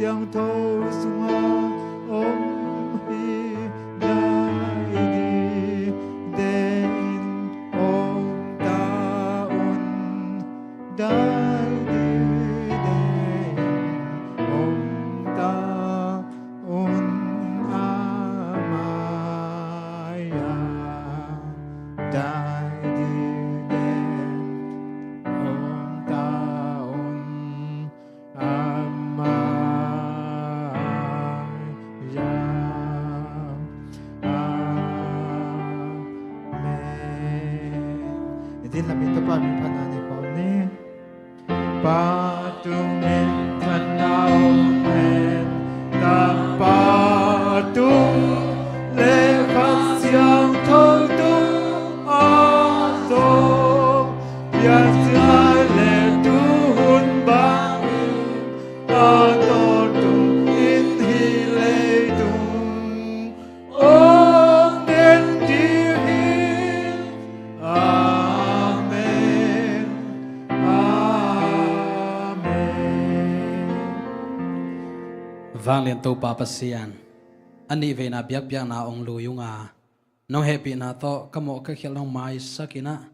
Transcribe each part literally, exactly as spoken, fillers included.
Siangtho sungah om hi, dai dide in om ta un, dai dide in om ta un, a mai-ah dai dide in om ta un, a mai-ah. Amen. Nitin lamin Topa min phatna nei khawm ni. Pa tung minthanna om hen, Tapa tung le Kha Siangtho tung a zong, piancil lai le tuhun bangin, a tawntung in hih leitung om den ding hi. Amen. Amen. Vanglian Topa Pasian, a nih veina biakpiakna hong lui ung a, nong hehpihna tawh ka mawh ka khial nong maisak in ah,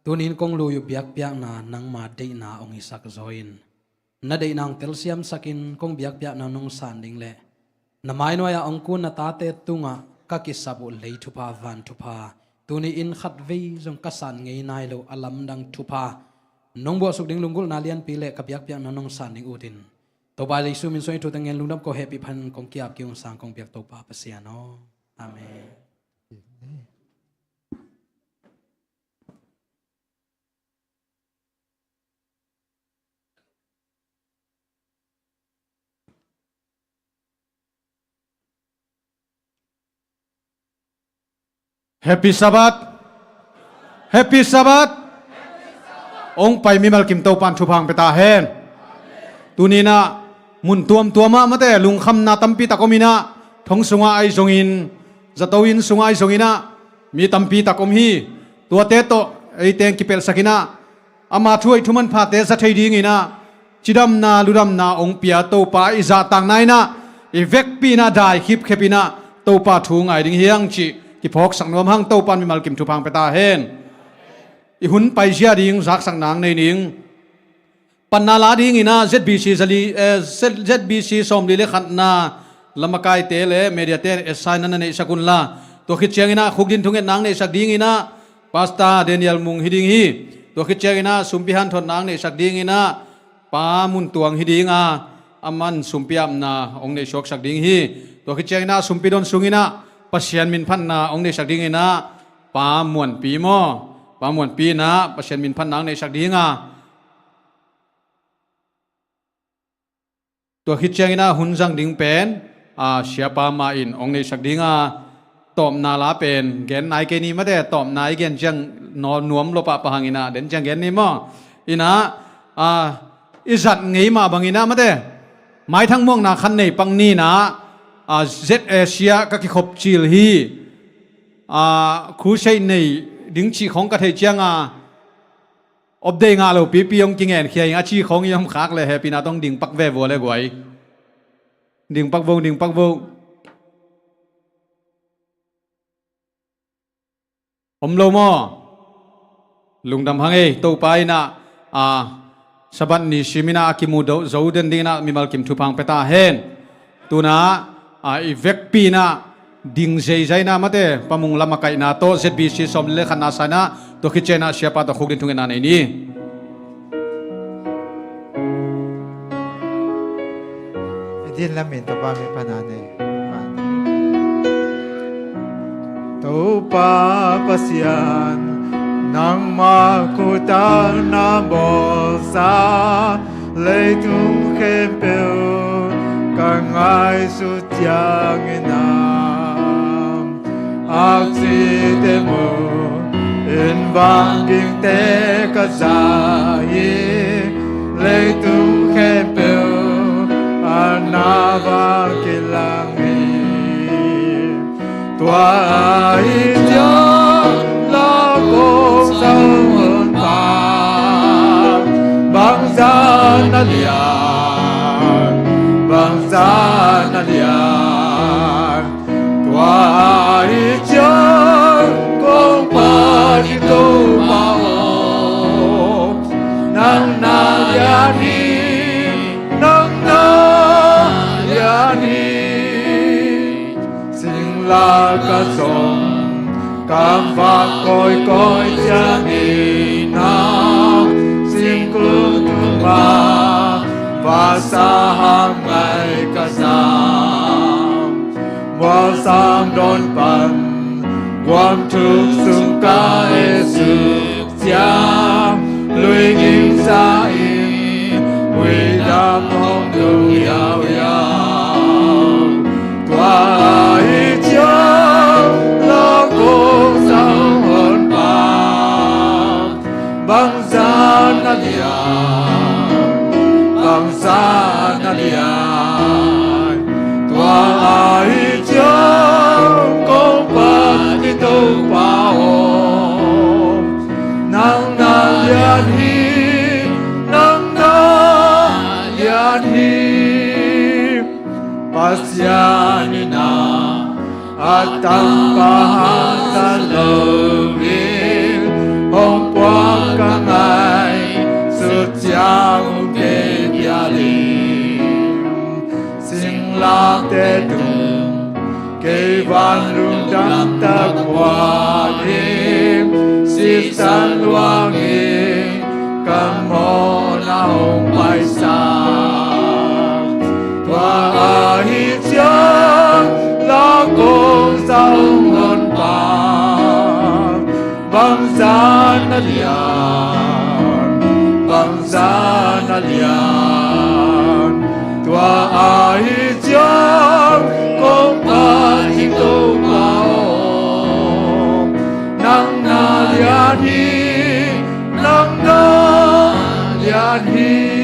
tuni in kong lui uh biakpiakna nangma deihna hong hisak zaw in, na deihna hong telsiamsak in kong biakpiakna nong san ding le na mainuai-ah hong kun na tate tungah ka kisap uh lei thupha, van thupha, tuni in khatvei zong ka san ngei nai lo a lamdang thupha nong buahsuk ding lunggulhna lianpi le ka biakpiakna nong san ding utin, Topa Jesu min suang i thu teng ngen lungdam ko, hehpih phan kong ki-ap kik ung sang kong biak Topa Pasian aw. Amen. Happy Sabbath. Happy Sabbath. Hong pai mimal kim Topan thupha hong pia ta hen. Tuni in ah mun tuamtuam ah mate lungkhamna tampi tak om in ah, thong sungah ahi zongin, zato inn sungah ahi zongin ah mi tampi tak om hi. Tuate tawh ei teng kipelhsak in ah, ama thu hoih thu manphate za thei dingin ah, cidamna ludamna hong pia Topa i zahtakna in ah, i vekpi in ah dai khipkhep in ah Topa thu ngai ding hi hang cih kiphawksak nuam hang. Topan mimal kim thupha hong pia ta hen. I hun paizia ding zaksak nang nei ning. Panna la dingin ah Z B C zali, eh, Z-, Z B C sawmli le khatna lamakaite le mediate assign na neihsak unla, tua khit ciangin ah khukdin thungetna hong neihsak dingin ah Pastor Daniel Mung hi ding hi. Tua khit ciangin ah sumpi hanthotna hong neihsak dingin ah Pa Mun Tuang hi ding a, aman sumpi apna hong neihsuaksak ding hi. Tua khit ciangin ah sumpi don sungin ah Pasian minphatna hong neihsak dingin ah Pa Muanpi maw, Pa Muanpi in ah Pasian minphatna hong neihsak ding a, tua khit ciangin ah hun zang ding pen, a, siapa mah in hong neihsak ding a, tawpna la pen gen nai kei ni mate, tawpna i gen ciang nuam lo pahpah hang in ah, den ciang gen ni maw. In ah, a, i zat ngei mah bangin ah mate, maithang muakna khat nei pak ni in ah, a, Z A C ah ka kikhop cil hi. A, crusade nei ding cih khawng ka theih ciang a, update ngah lo pipi hong kingenkhia ing a ci khawng i om khak le hehpihna tawh ding pak ve vua le guai. Ding pak vo, ding pak vo. Om lo maw? Lungdam hang ei, Topa in ah, a, Sabbath ni sim in ah a kimu do-, zo den dingin ah mimal kim thupha hong pia ta hen. Tu in ah, a, i vekpi in ah ding zeizai in ah mate, Pa Mung lamakaihna tawh Z B C sawmli le khatna sa in ah, tua khit ciangin ah siapa tawh khukdin thungetna nei ni. I din lamin Topa min phatna nei. Topa Pasian, nangma khut tawh na bawlsa leitung khempeuh ka ngaihsut ciangin ah, aksite mu in, vangliante ka za hi, leitung khempeuh ah na va kilang hi. Tua ahih ciang la kong sa hun pan, bangzah na lian, bang Ka zong kam vak kawikawi ciangin a, singkung tungah vasa hamngai ka zang. Mualsang dawn pan guam thuk sung ka esuk ciang, lui ging sa in muidam hong dong yauyau. Tua ahih ciang la kong sa hong honpa, bangzah na lian, bangzah na lian. Tua ahih ciang kong phat hi Topa aw, nang na lian hi, nang na lian hi. Pasian in a, a tangpa hangsan loin hong puak ka ngaihsut ciang hong kei pial in, singlangte tung keivan lungdam tak puak in, sisan luang in ka mawhna hong paisak. Tua ahih ciang la kong sa hong honpa, bangzah na lian, bangzah na lian. Tua ahih ciang kong phat hi Topa aw, nang na lian hi, nang na lian hi.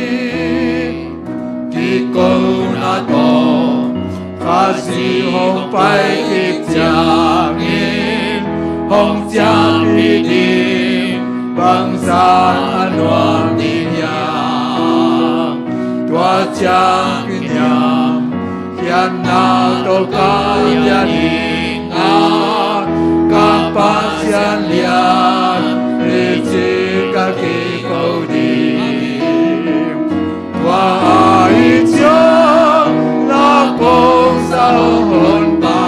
Kikona tawh Khazih hong pai kik ciangin, hong ciahpih ding bangzah a nuam ding hiam. Tua ciang kiniamkhiatna tawh ka lian ding a, ka Pasian lian hi ci ka kiko ding. Tua ahih ciang la kong sa hong honpa,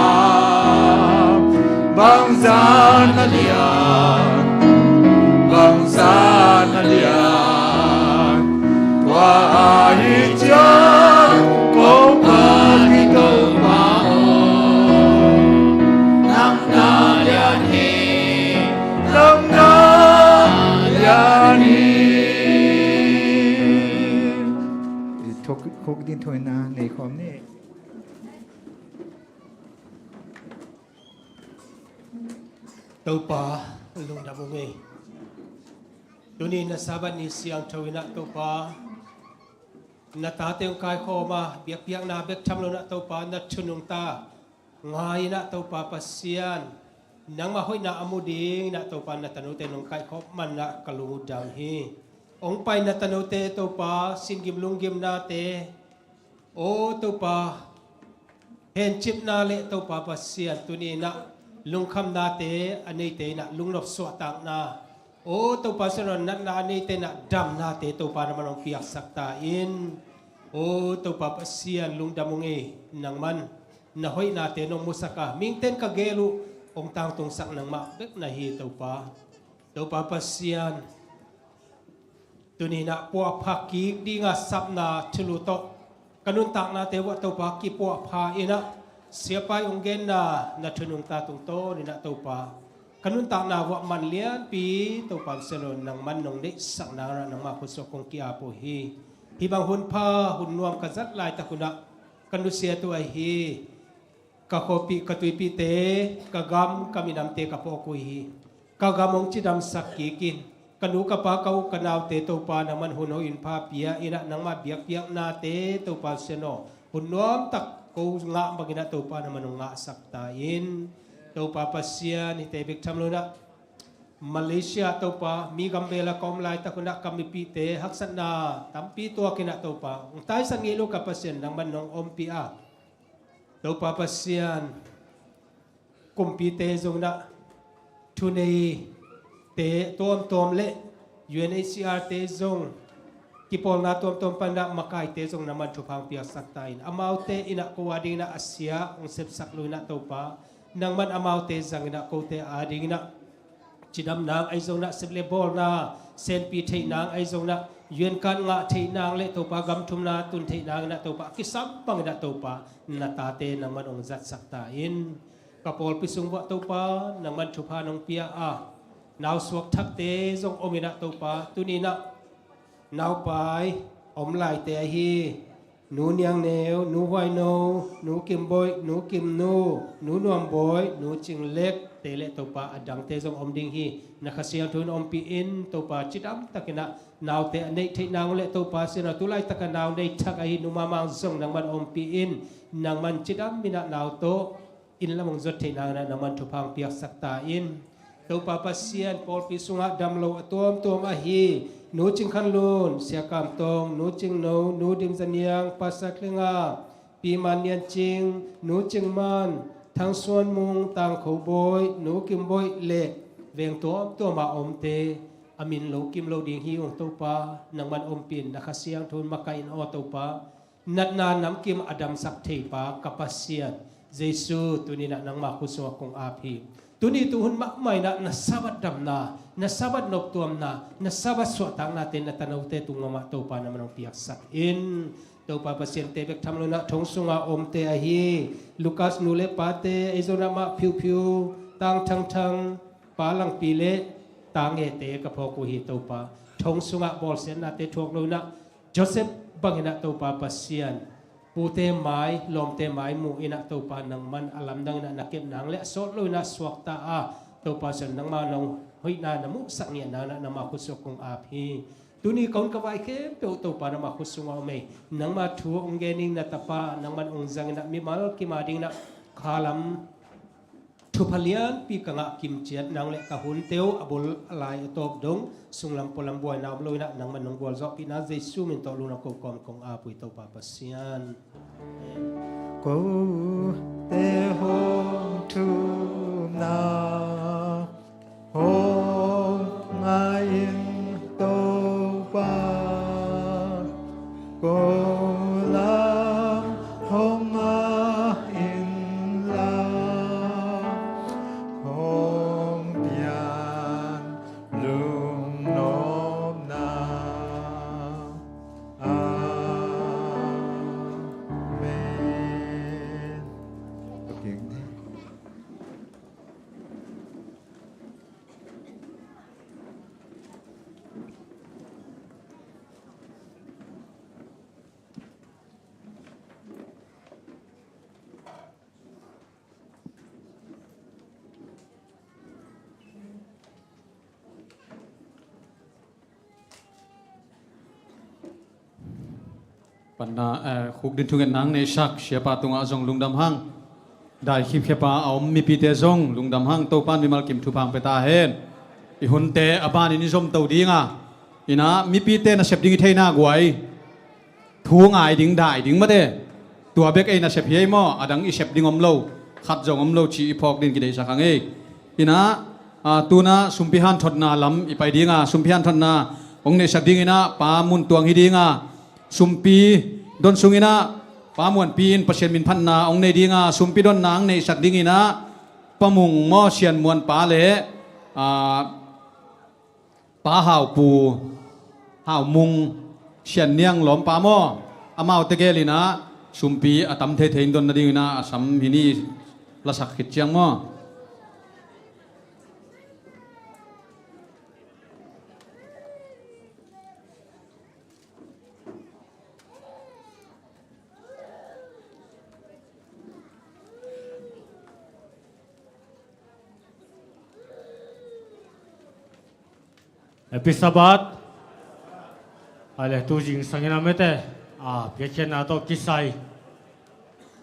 bangzah na lian, bangzah na lian. Tua ahih ciang kong phat hi Topa aw, nang na lian hi, nang na lian hi. Thuk, thuk ding thu in a nei khawm ni. Topa, lungdam ung ei. Tuni na Sabbath ni siangtho in a Topa, na tate hong kaikhawm a, biakpiakna bek tham lo in a Topa, na thu nungta ngai in a Topa Pasian, nangmah hoihna a mu ding in a Topa na tanote nong kaikhawm man a ka lung uh dam hi. Hong pai na tanote Topa, singgim lunggimnate, aw Topa, hencipna le Topa Pasian tuni in a lungkhamnate a neite in a lungnop suahtakna, aw Topa Pasian aw, natna a neite in a damnate Topa nangman hong piaksak ta in. Aw Topa Pasian, lungdam ung ei, nangman na hoihnate nong musak a, mihingte'n ka gel uh hong tangtungsak nangmah bek na hi Topa. Topa Pasian, tuni in a puahpha kik ding a sapna thulu tawh ka nuntaknate uah Topa kipuahpha in a, siapa in hong genna na thu nungta tungtawn in a Topa, ka nuntakna uah man lianpi Topa Pasian aw, nangman nong neihsak nang in a nangmah khut sungah kong ki-ap uh hi. Hih bang hunpha hun nuam ka zat laitak un a ka nusiat uh ahi hi. Ka khuapih, ka tuipihte, ka gam, ka minamte ka phawk uh hi. Ka gam hong cidamsak kik in, ka nu ka pa, ka u ka naute Topa nangman hun hoih hun pha pia in a, nangmah biakpiaknate Topa Pasian aw, hun nuamtak ko ngah bangin a Topa nangman hong ngahsak ta in. Topa Pasian, hihte bek tham lo in a Malaysia Topa, mi gambel ah ka om laitak un a ka mipihte haksatna tampi tuak in a Topa, hong taisan ngei lo ka Pasian nangman nong ompih a, Topa Pasian, kumpite zong in a, thuneite tuamtuam le U N H C R te zong kipawlna tuamtuam pan in a makaite zong nangman thupha hong piaksak ta in. Amaute in a ko a ding in a a sia hong sepsak lo in a Topa, Nangman amaute zangin ah kote adingin ah cidam nang ahi zongin ah, sep le bawl na senpi theih nang ahi zongin ah, yuankan ngah theih nang le Topa gam thum na tun theih nangin ah Topa a kisam bangin ah Topa na tate nangman hong zatsak ta in. Ka pawlpi sung vuah Topa nangman thupha nong pia a, nausuak thakte zong om in ah Topa, tuni in ah naupai om laite ahi Nu Niang Neu, Nu Huai No, Nu Kim Boih, Nu Kim Nu, Nu Nuam Boih, Nu Cing Lek te le Topa a dangte zong om ding hi. Na Kha Siangtho in ompih in Topa, cidam takin ah naute a neih theih nang le Topa Sian aw, tu laitak a nau nei thak ahi Nu Ma Mang zong nangman ompih in, nangman cidam in ah nau tawh inn lam hong zuat theih nangin ah nangman thupha hong piaksak ta in. Topa Pasian, pawlpi sungah damlo a tuamtuam ahi Nu Cing Khan Lun, Sia Kam Tong, Nu Cing No, Nu Dim Za Niang, Pastor Kling A, Pi Man Nian Cing, Nu Cing Man, Thang Suan Mung, Tang Kho Boih, Nu Kim Boih le veng tuamtuam a omte a min lo kim lo ding hi ung Topa, nangman ompih in, na Kha Siangtho in makaih in aw Topa. Natna namkim a damsak thei pa ka Pasian Jesu, tuni in ah nangma khut sungah kong ap hi. Tuni tuhun mahmah in ah na Sabbath damna, na Sabbath noptuamna, na Sabbath suahtaknate na tanote tungah mah Topa nangman hong piaksak in. Topa Pasian, te bek tham lo in ah thong sunga omte ahi Lukas nu le pate, ahi zongin ah mah phiuphiu, Tang Thang Thang, Pa Langpi le Tang Ngete ka phawk uh hi Topa. Thong sungah bawlsiatnate thuak lo in ah Joseph bangin ah Topa Pasian, pute mai, lawmte mai mu in ah Topa nangman a lamdang in ah na kep nang le a sawt lo in ah suakta a, Topa Sian nangma nong hoihna na muhsak ngiat nang in ah nangma khut sungah kong ap hi. Tuni ka hun ka vai khempeuh Topa nangma khut sungah om ei. Nangma thu hong gen ding na tapa nangman hong zang in ah mimal kim a dingin ah khalam thupha lianpi ka ngah kimciat nang le ka hunte uh a bul a lai a tawp dong sunglam pualam buaina om lo in ah nangman nong gualzawhpihna Jesu min tawh lungdam ko kawm kong ap uh hi Topa Pasian. Kote hong thumna hong ngah in Topa, ko lam hong ngah in la, hong pian lungnopna. Amen. Panna, eh, khukdin thungetna hong neihsak siapa tungah zong lungdam hang. Dai khipkhia a om mipite zong lungdam hang, Topa'n mimal kim thupha hong pia ta hen. I hunte a banin i zom to ding a, in ah mipite nasep ding i theihna guai. Thu ngai ding, dai ding mate. Tua bek ei nasep hi ei maw, a dang i sep ding om lo, khat zong om lo cih i phawk dingin kideihsak hang ei. In ah, a, tu-in ah sumpi hanthotna lam i pai ding a, sumpi hanthotna hong neihsak dingin ah Pa Mun Tuang hi ding a, sumpi don sungin ah Pa Muan Pi in Pasian min phatna hong nei ding a, sumpi donna hong neihsak dingin ah Pa Mung maw, Sian Muan pa le, a, Pa Hau Pu, Hau Mung, Sian Niang lawmpa maw, amaute gel in ah sumpi a tam theithei in don nadingin ah a sam hi ni, lasak khit ciang maw. Happy Sabbath. A le tu zingsangin a mete, a, piakkhiatna tawh kisai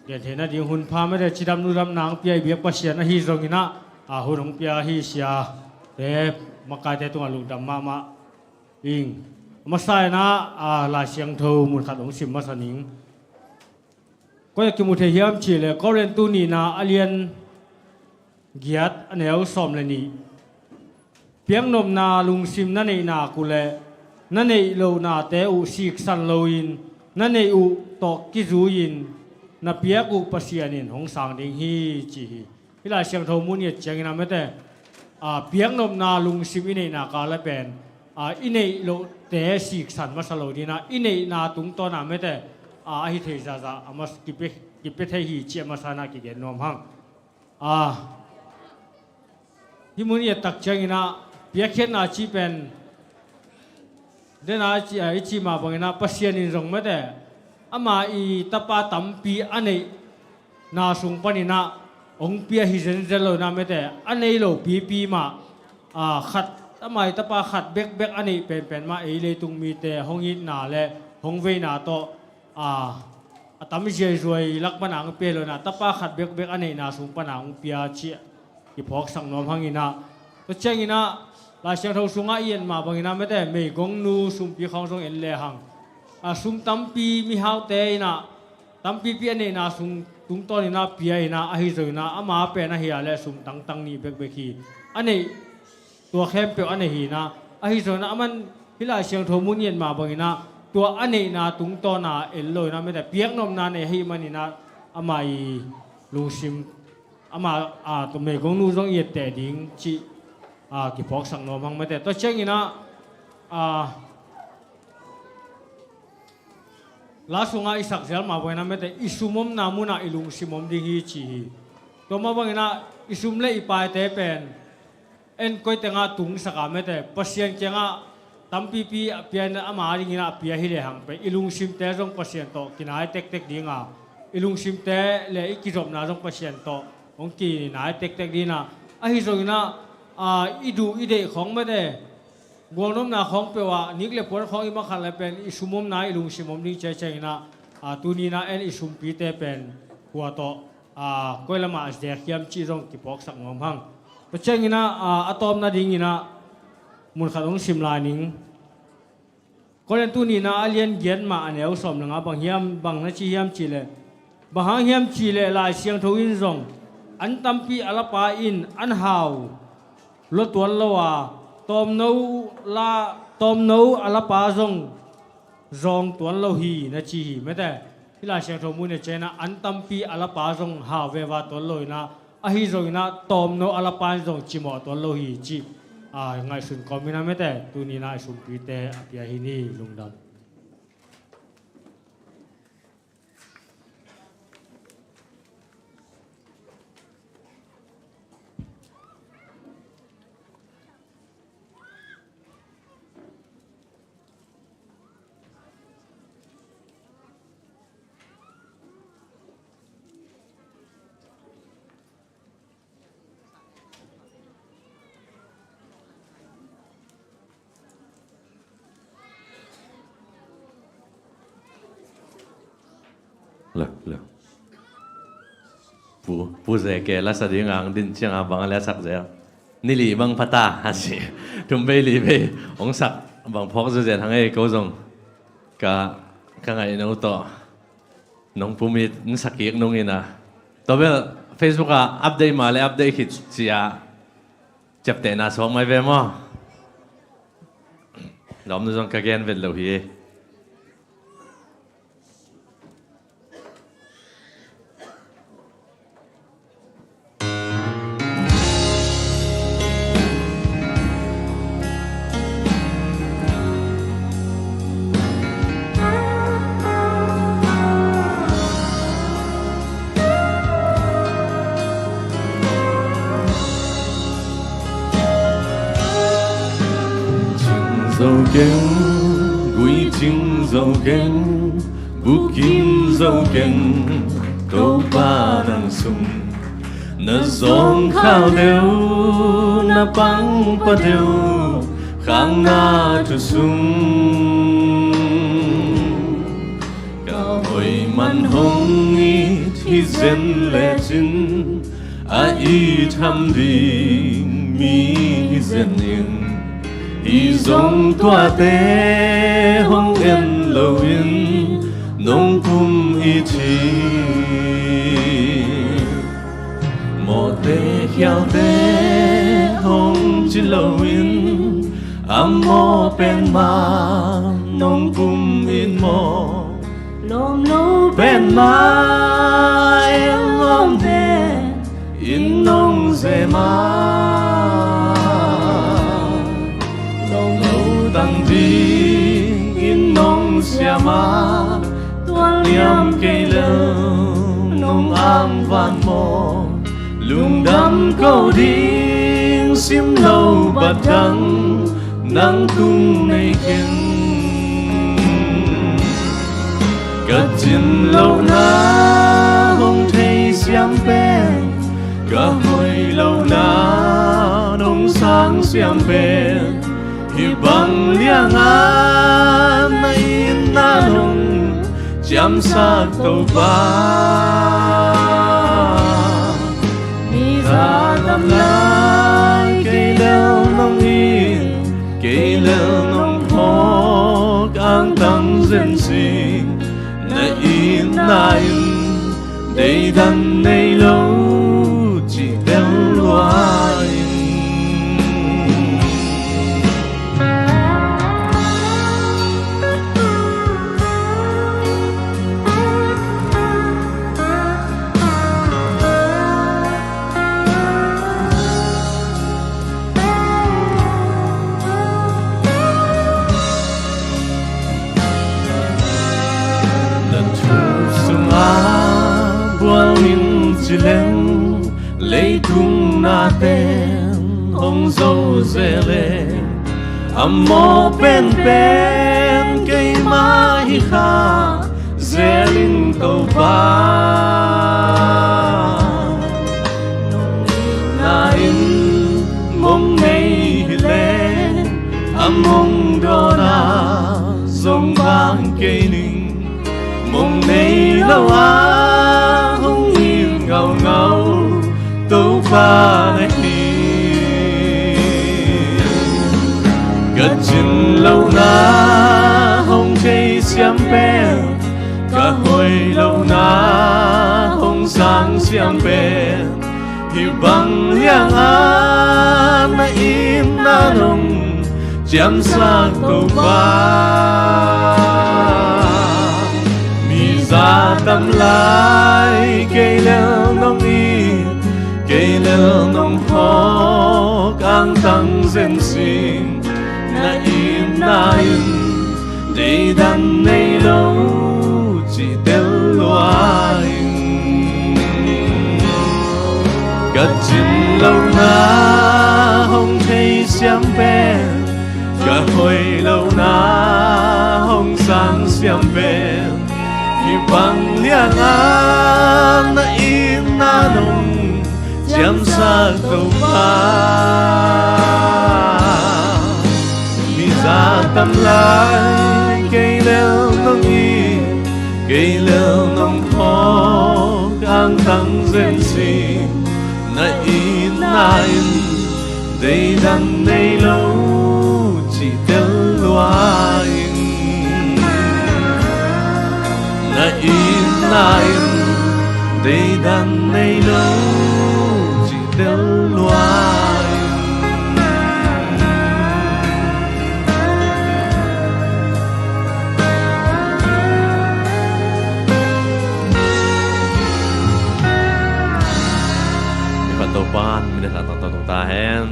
gentheihna ding hun pha mete, cidam lungdamna hong pia i biak Pasian ahi zongin ah, a, hun hong pia ahi siate, makaite tungah lungdam mahmah ing. A masa in ah, a, Lai Siangtho mun khat hong sim masa ning. Koi ah kimu thei hiam cih leh Korintu nihna a lian giat a neu sawm le nih. Piaknopna lungsim na neih nak uh leh na neih lohnate uh siksan loin na neih uh tawh kizui-in na piak uh Pasian in hong sang ding hi, ci hi. hih Lai Siangtho mun i et ciangin ah mete, a, piaknopna lungsim i neihna kal ah pen, a, i neih lohte siksan masa lo ding ah, i neihna tungtawn ah mete, a, a hi thei zahzah a mas kipia, kipia thei hi cih a masa in ah kigen nuam hang. A, hih mun i et tak ciangin ah piakkhiatna cih pen, den a i ci, a, i cih mah bangin ah Pasian in zong mete, ama i tapa tampi a neihna sung panin ah hong pia hi zenzen lo in ah mete, a nei lo pipi mah, a, khat, ama i tapa khat bekbek a neih penpen mah ei leitung mite hong itna le hong veina tawh, a, a tam ziaizuai lak pan a hong pia hi lo in ah, tapa khat bekbek a neihna sung pan a hong pia cih kiphawksak nuam hang in ah. Tua ciangin ah Lai Siangtho sungah i et mah bangin ah mete, meigongnu sumpi khawng zong en lehang, a, sum tampi mihaute in ah tampipi a neihna sung tungtawn in ah pia in ah, ahi zongin ah ama pen ahi a leh sum tangtang nih bekbek hi. A neih tua khempeuh a nei hi in ah, ahi zongin ah aman hih Lai Siangtho mun i et mah bangin ah tua a neihna tungtawn a el lo in ah mete, piaknopna nei ahih manin ah ama i lungsim, ama, a, tua meigongnu zong i etteh ding cih, a, kiphawksak nuam hang mete. Tua ciangin ah, a, la sungah i sak zel mah bangin ah mete, i sum omna munah i lungsim om ding hi ci hi. Tua mah bangin ah i sum le i paite pen en koi tengah tungsak a mete, Pasian kiangah tampipi a pia in ah ama dingin ah a pia hi lehang pen i lungsimte zong Pasian tawh kinai tektek ding a, i lungsimte le i kizopna zong Pasian tawh hong kinai tektek ding a, ahi zongin ah, a, i duh i deih khawng mete, gualnopna khawng peuh ah nik le puan khawng i makhat le pen i sum omna i lungsim om ding ciaciangin ah, a, tuni in ah en i sumpite pen kua tawh, a, koi lamah a zek hiam cih zong kiphawksak nuam hang. Tua ciangin ah, a, a tawpna dingin ah mun khat hong sim lai ning. Korin tuni in ah a lian giat mah a neu sawm le nga bang hiam, bang na ci hiam cih leh, bang hang hiam cih leh Lai Siangtho in zong an tampi a lapa in an hau lua tuan lo a, tawmno la, tawmno a lapa zong zawng tuan lo hi na ci hi mete. Hih Lai Siangtho mun i et ciangin ah an tampi a lapa zong hau veva tuan lo in ah, ahi zongin ah tawmno a lapa in zong cimawh tuan lo hi cih, a, ngaihsun kawmin ah mete, tuni in ah i sumpite a pia hi ni. Lungdam. Lo, lo. Pu, Pu Zeke la sa ding ang din ciang a bang a le sak zel. Ni li bang pha ta, a ci. Thum vei li vei hong sak bang phawk zuzen hang ei, ko zong ka, ka ngaih no tawh nong pum it, n sak kik nung in a. Tua bel Facebook ah update mah le update khit ci a, ciaptehna suak mai ve maw? Lawmnu zong ka gen vet lo hi. Cing zo keng, gui cing zo keng, bukim zo keng, Topa nang sung. Na zawngkhal deuh, na pangpa deuh, khangna thu sung. Ka hoih man hong it hi zen lecin, a it tham ding mi hi zen in. Hi zong tuate hong en loin, nong pum it hi. Mawhte khialte hong ci loin, a mawh pen mah nong pum it maw? Lawm lo pen mah en lawm pen in nong Mah nong lutang dingin nong siam a, tua liam kei lel nong angvan maw? Lungdam ko ding simlo bat dang nang tung nei keng. Ka cin lohna hong thei siam pen, ka hoih lohna nong sang siam pen, hih bang lianga na itna nong ciamsak Topa. Mi za tam lai kei lel nong it, kei lel nong phawk angtang zen sing, na itna in deidan nei lo cih tel lua in. Na thu sungah bual in ci leng, leitung nate'n hong zo zel e. A mawh penpen keimah hi kha zel ing Topa. Nong itna in mong nei hi leh, a mong dawnah zong vang kei ning. Mong nei lo a hong it ngaungau Topa na hi. Ka cin lohna hong thei siam pen, ka hoih lohna hong sang siam pen, hih bang lianga na itna nong ciamsak Topa. Mi za tam lai kei lel nong it, kei lel nong phawk angtang zen sing, na itna in deidan nei lo cih tel lua in. Ka cin lohna hong thei siam pen, ka hoih lohna hong sang siam pen, hih bang lianga na itna nong ciamsak Topa. Mi za tam lai kei lel nong it, kei lel nong phawk angtang zen sing, na itna in deidan nei lo cih tel lua in. Na itna in deidan nei lo cih tel lua in. Mi khat Topa'n minute khat tawh tung ta hen.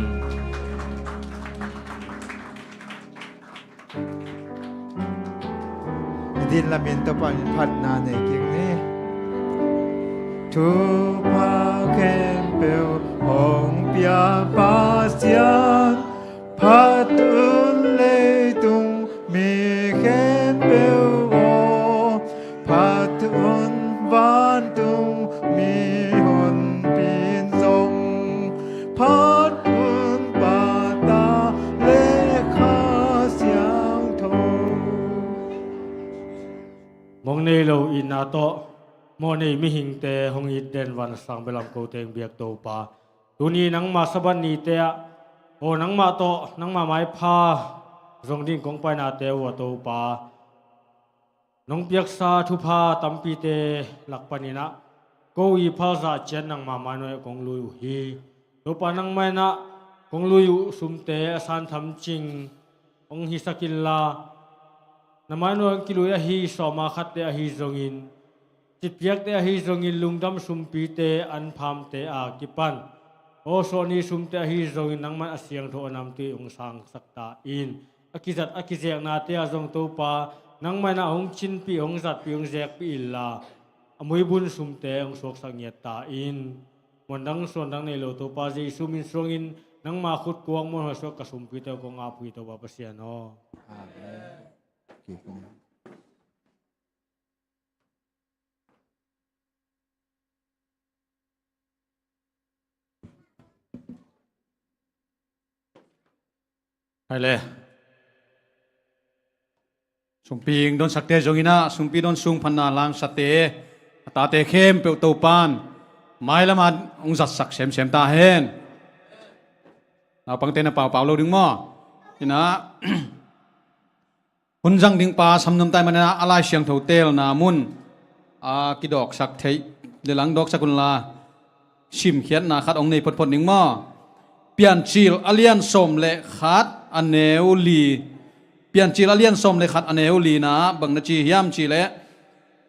I din lamin Topa min phatna nei kik ni. Thupha khempeuh hong pia Pasian, phat un leitung mi khempeuh aw, phat un vantung mi honpi in zong, phat un Pa, Ta le Kha Siangtho. Mong nei lo itna tawh mawh nei mihingte hong it den van sang belam ko teng biak Topa, tuni nangma Sabbath nite ah, aw, nangmah tawh nangma maipha zong ding kong painate uh a Topa, nong piaksa thupha tampite lak panin ah ko i phalzah ciat nangma mainuai ah kong lui uh hi. Topa, nangma in ah kong lui uh sumte a san tham cing hong hisak inla, na mainuai hong kilui ahi sawma khatte ahi zongin, citpiakte ahi zongin, lungdam sumpite anphamte a kipan Aw suahni sumte ahi zongin nangman a siangtho a namtui hong sangsak ta in. A kizat a kizeknate ah zong Topa, nangman ah hong cinpih, hong zatpih, hong zekpih inla, a muibun sumte hong suaksak ngiat ta in. Muandang suandang nei lo Topa Jesu min suangin nangma khut kuang muanhuai suak ka sumpite uh kong apui Topa Pasian aw. Amen. Hai le. Sumpi hong donsakte zongin ah, sumpi don sung phanna langsate, a tate khempeuh Topan mailam ah hong zatsak semsem ta hen. Naupangte na paupau lo ding maw? Inah, hun zang ding pa sam nuam ta ahih manin ah, a Lai Siangtho teelna mun a kidawksak theih le lang dawksak unla, simkhiatna khat hong nei photphot ning maw? Piancil a lian sawm le khat a neu li. Piancil a lian sawm le khat a neu lina bang na ci hiam cih leh,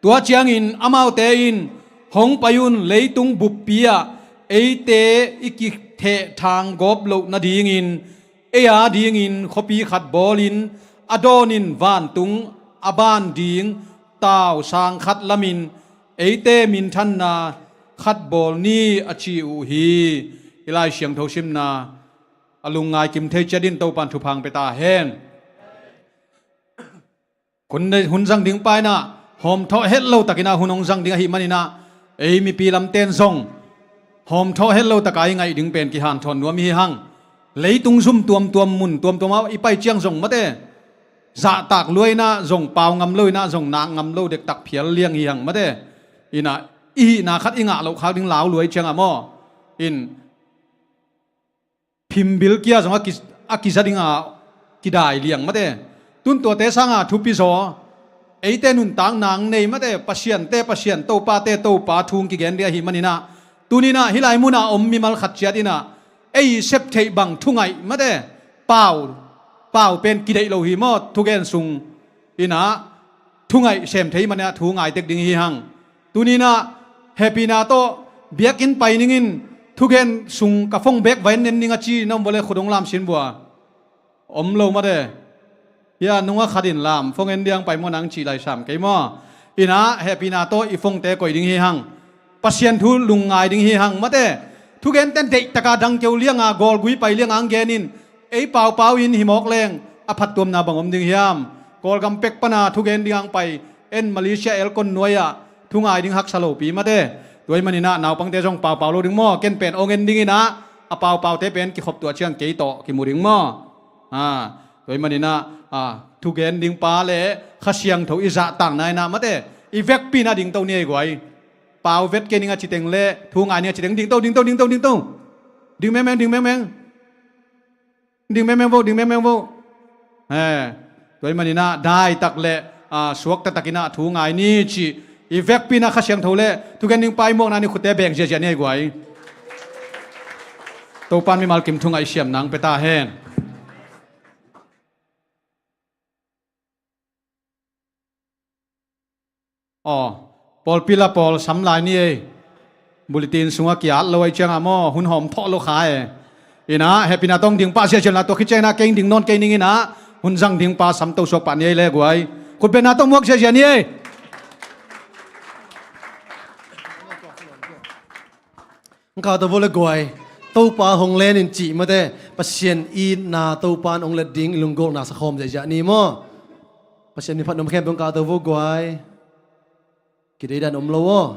tua ciangin amaute in, hong pai un, leitung buppi ah eite i kithehthang gawp loh nadingin ei a dingin khuapi khat bawlin, a dawnin vantung a ban ding tausang khat lamin eite minthanna khat bawl ni, a ci uh hi. Hih Lai Siangtho simna a lungngai kim thei ciat in Topan thupha hong pia ta hen. Hun, hun zang ding pa inah hawmthawh het lo takin ah hun hong zang ding ahih manin ah, ei mipi lamten zong hawmthawh het lo taka i ngaih ding pen kihanthawn nuam i hi hang. Leitung zum tuamtuam, mun tuamtuam ah i pai ciang zong mate, zahtak lua inah zong pau ngam lo inah zong nak ngam lo dektak phial liang hi hang mate. Inah i hihna khat i ngah loh khak ding lau lua i ciangah maw? In phimbil kia zong a ki, a kiza ding a kidai liang mate. Tun tuate sanga thupi zaw, eite nuntak nang nei mate, Pasiante Pasian, Topate Topa thu hong kigen ding ahih manin ah, tuni inah hih lai munah om mimal khat ciat inah ei sep theih bang thungaih mate, pau, pau pen kideih lo hi maw? Thugen sung inah thungaih sem thei manin ah thu ngai tek ding hi hang. Tuni inah hehpihna tawh biakinn pai ningin thugen sung ka phone bag va en ning a ci na om vua le khut hong lam sin vua. Om lo mate. Hia nunga khat in lam phone en ding pai maw nang cih lai sam kei maw? Inah hehpihna tawh i phonete koih ding hi hang. Pasian thu lungngai ding hi hang mate. Thugente deih taka dangkeu lianga gawlgui pai lianga hong genin ei paupau in hi mawk leng a phattuamna bang om ding hiam? Kawlgam pek pana thugen ding hong pai en Malaysia elkon nuai-ah thungai ding haksa lopi mate. Tua ahih manin ah naupangte zong paupau lo ding maw? Ken pen hong en ding inah a paupaute pen kikhop tuah ciang kei tawh kimu ding maw? Ah, tua ahih manin ah, ah, thugen ding pa le Kha Siangtho i zahtakna inah mate, i vekpi inah dingto ni ei guai. Pau vet kei ning a citeng le thu ngai ning a citeng dingto, dingto, dingto, dingto. Ding mengmeng, ding mengmeng. Ding mengmeng vo, ding mengmeng vo. Eh, tua ahih manin ah daitak le, ah, suak taktak inah thu ngai ni cih i vekpi inah Kha Siangtho le thugen ding pa i muakna ni khutte beng ziahziah ni ei guai. Topan mimal kim thungaih siam nang pia ta hen. Aw, pawlpi la pawl sam lai ni ei. Bulletin sungah ki-at lo ahih ciangah maw, hun hawmthawh lo kha e. Inah hehpihna tawh hong ding pah ziahziah inla tua khit ciangin ah kei hong ding nawn kei ning inah hun zang ding pa sam to suak pah ni ei le guai. Khutbetna tawh muak ziahziah ni ei. Hong kah to vo le guai. Topa hong len in cih mate, Pasian itna Topa in hong let ding i lunggulhna sakhawm ziahziah ni maw? Pasian min phat nuam khempeuh hong kah to vo guai. Kideidan om lo aw.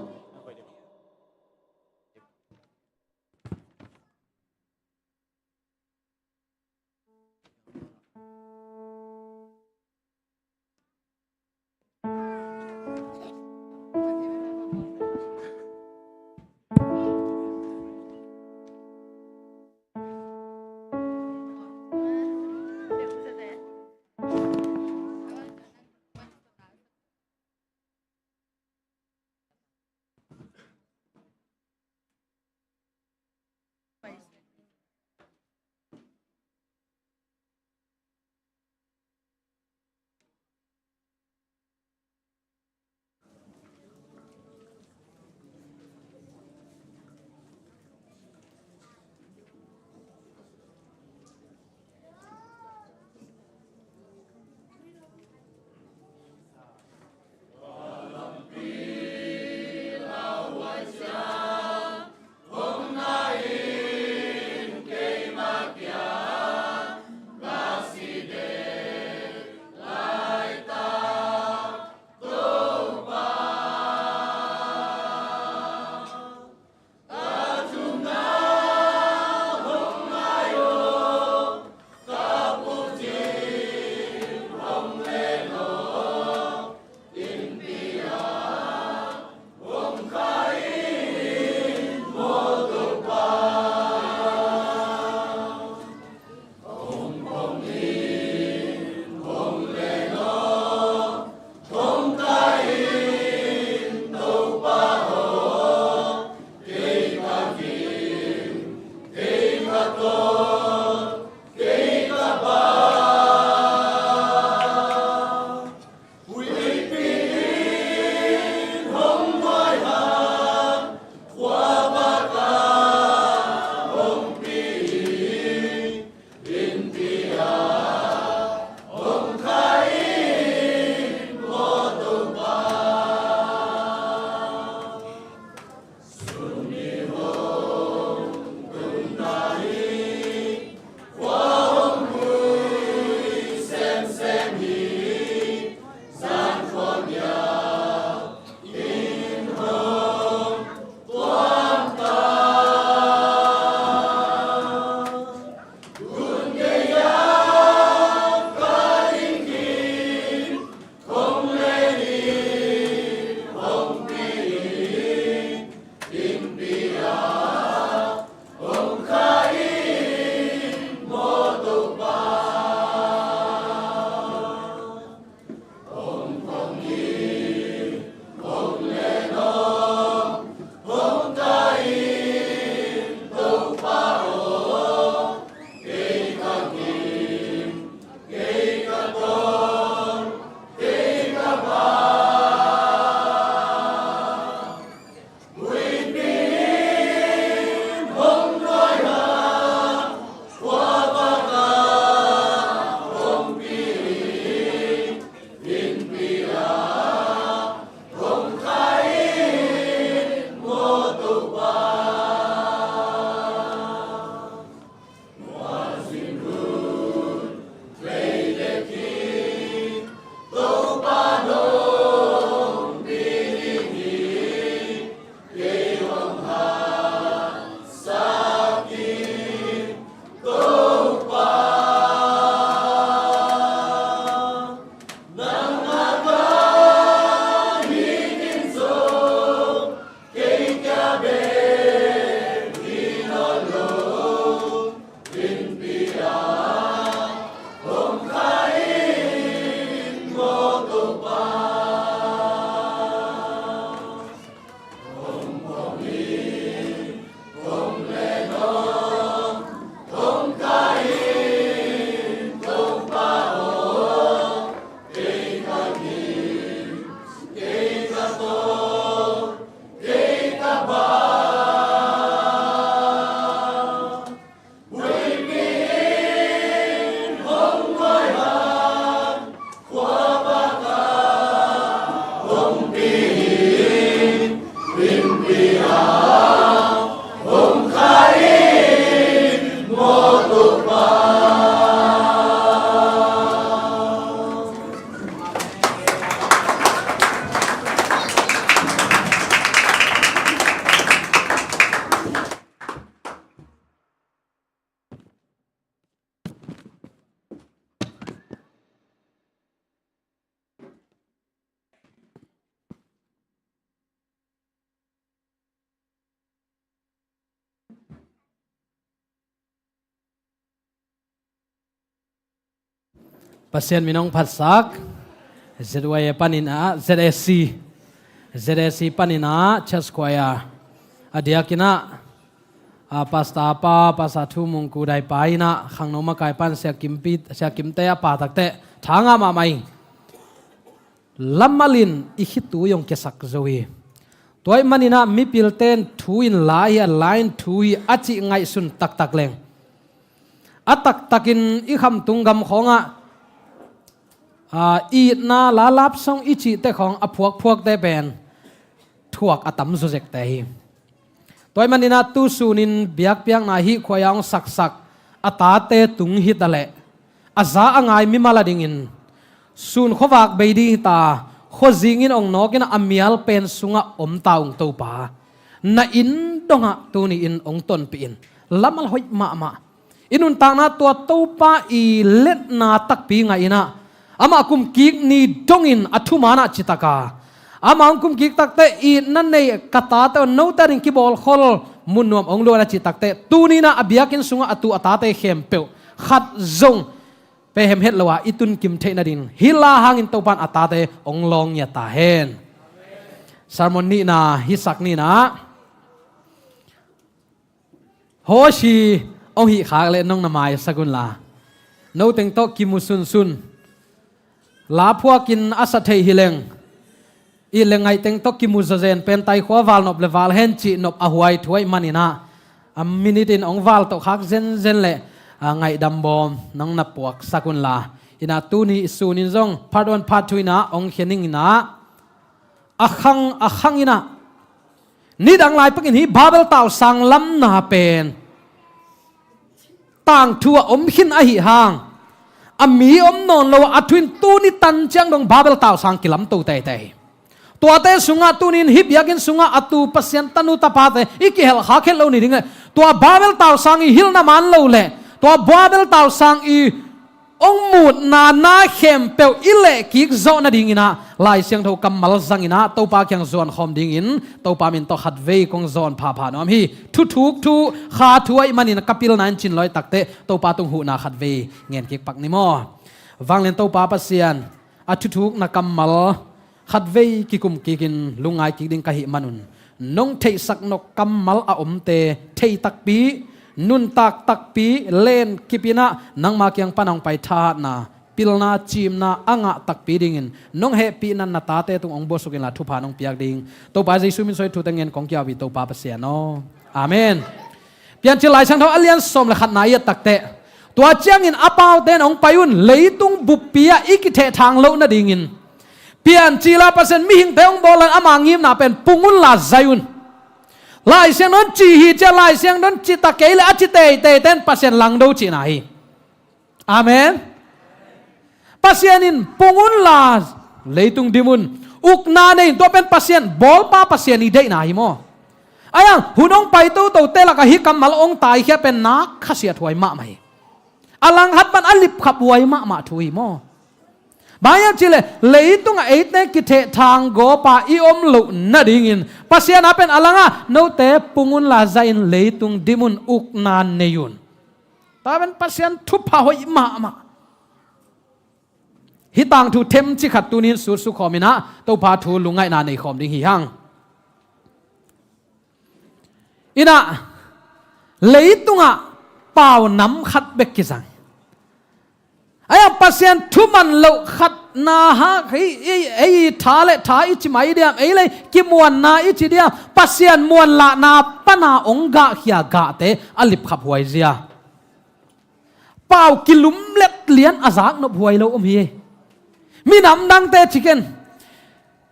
Pasian min hong phatsak. Z Y A panin ah Z A C, Z A C panin ah Church Choir a diakin ah, a, Pastor pa, Pastor Thu Mung Kudai pa in ah khangno makai pan Sia Kimpi, Sia Kimte a pa takte thanga mahmah ing. Lamal in i khitui hong kiasak zo hi. Tua ahih manin ah mipilte in thu in la hi, a la in thu hi a cih ngaihsun taktak leng, a taktakin i khamtung gam khawngah, a, itna, la lapsong i cihte khawng a phuakphuakte pen thuak a tam zawzekte hi. Tua ahih manin ah tu sunin biakpiakna hih khuaia hong saksak a tate tung hi ta leh, a za a ngai mimal a dingin sun khuavak bei ding hi ta, khuazingin hong nawkin a mial pen sungah om ta ung Topa. Na inn dongah tuni-in hong tonpih in. Lamal hoih mahmah. I nuntakna tua Topa i letna takpi ngah in ah, amah kumkik ni dongin a thuman ah citaka, amah hong kumkik takte itna nei ka tate aw, note ading kibawlkhol mun nuam hong luan a cih takte, tuni-in ah a biakinn sungah a tu a tate khempeuh khat zong pehhemhet lo a i tunkim theih nading hih la hangin Topa in a tate hong lawng ngiat ta hen. Sermon nihna hisak ni-in ah, Hoshi hong hih khak leh nong na maisak unla, no teng tawh kimu sunsun. La phuakin a sa thei hi leng, it le ngaih teng tawh kimu zawzen pen taikhua val nop le val hen cih nop a huai thu ahih manin ah, a minute in hong val tawh khak zenzen leh, a, ngaihdam bawm nong na puaksak unla. In ah tuni i sunin zong part one part two in ah hong khia ning in ah, a khang a khang in ah, nidang lai pekin hih Babel tausang lamna pen tangthu ah om khin ahih hang, a mi om nawn lo a, a thu in tuni tan ciang dong Babel tausang kilamto teitei hi. Tuate sungah tuni-in hih biakinn sungah a tu Pasian tanu tapate i kihelh khak het lo ni ding leh, tua Babel tausang i hilhna man lo leh, tua Babel tausang i hong mutna na khempeuh i lehkik zawh nadingin ah Lai Siangtho kammal zangin ah Topa kiang zuan khawm dingin Topa min tawh khatvei kong zawn phapha nuam hi. Thuthuk thu, kha thu ahih manin ka pilna in cin lawi takte Topa tung huhna khatvei ngen kik pak ni maw? Vanglian Topa Pasian, a thuthukna kammal khatvei kikum kikin lungngai kik ding ka hih manun, nong theihsak nop kammal a omte thei takpi, nuntak takpi, len kip in ah nangma kiang pan hong pai thahatna, pilna, cimna a ngah takpi dingin nong hehpihna na tate tung hong buaksuk inla thupha nong piak ding Topa Jesu min suang thute ngen kong kiau hi Topa Pasian aw. Amen. Piancil Lai Siangtho a lian sawm le khatna i et takte, tua ciangin a paute in hong pai un, leitung buppi ah i kithehthang loh nadingin Piancil ah Pasian mihingte hong bawl in ama ngimna pen pung unla zai un. Lai Siangtho in ci hi ci-a, Lai Siangtho in ci ta kei leh a ci teiteite in Pasian langdo cihna hi. Amen. Pasian in pung unla leitung dim un, ukna nei un, tua pen Pasian, bawlpa Pasian i deihna hi maw? Ahi hang hun hong pai totote lakah hih kammal hong taikhia pen nak khasiathuai mahmah hi. A langkhat pan a lipkhaphuai mahmah thu hi maw? Bang hiam cihleh leitungah eite kithehthang gawpa i om loh nadingin Pasian a pen a langah note pung unla zai-in leitung dim un, ukna nei un. Tua pen Pasian thupha hoih mahmah. Hih tangthu themcik khat tuni-in sutsuk khawm in ah Topa thu lungngaihna nei khawm ding hi hang. In ah leitungah pau nam khat bek kizang. Ahi hang Pasian thuman loh khatna hang, ei, ei, ei tha le tha i ci mai diam, ei le kimuanna i ci diam, Pasian muanlahna pana hong gahkhia gahte a lipkhaphuai zia. Pau kilumlet lian a zaknop huai lo om hi. Minam dangte ci ken.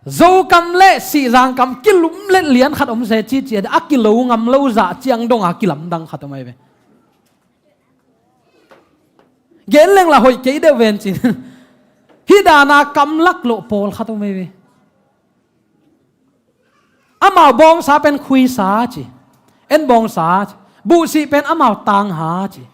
Zokam le Sihzangkam kilumlet lian khat om se ci ci a, a kilo ngam lo zah ciang donga kilamdang khat om ahi ve. Gen leng la hoih kei deuh ven cin. Hih dana kamlak loh pawlkhat om ahi ve. Amau bawngsa pen khuisa ci. En bawngsa ci. Buhsih pen amau tangha ci.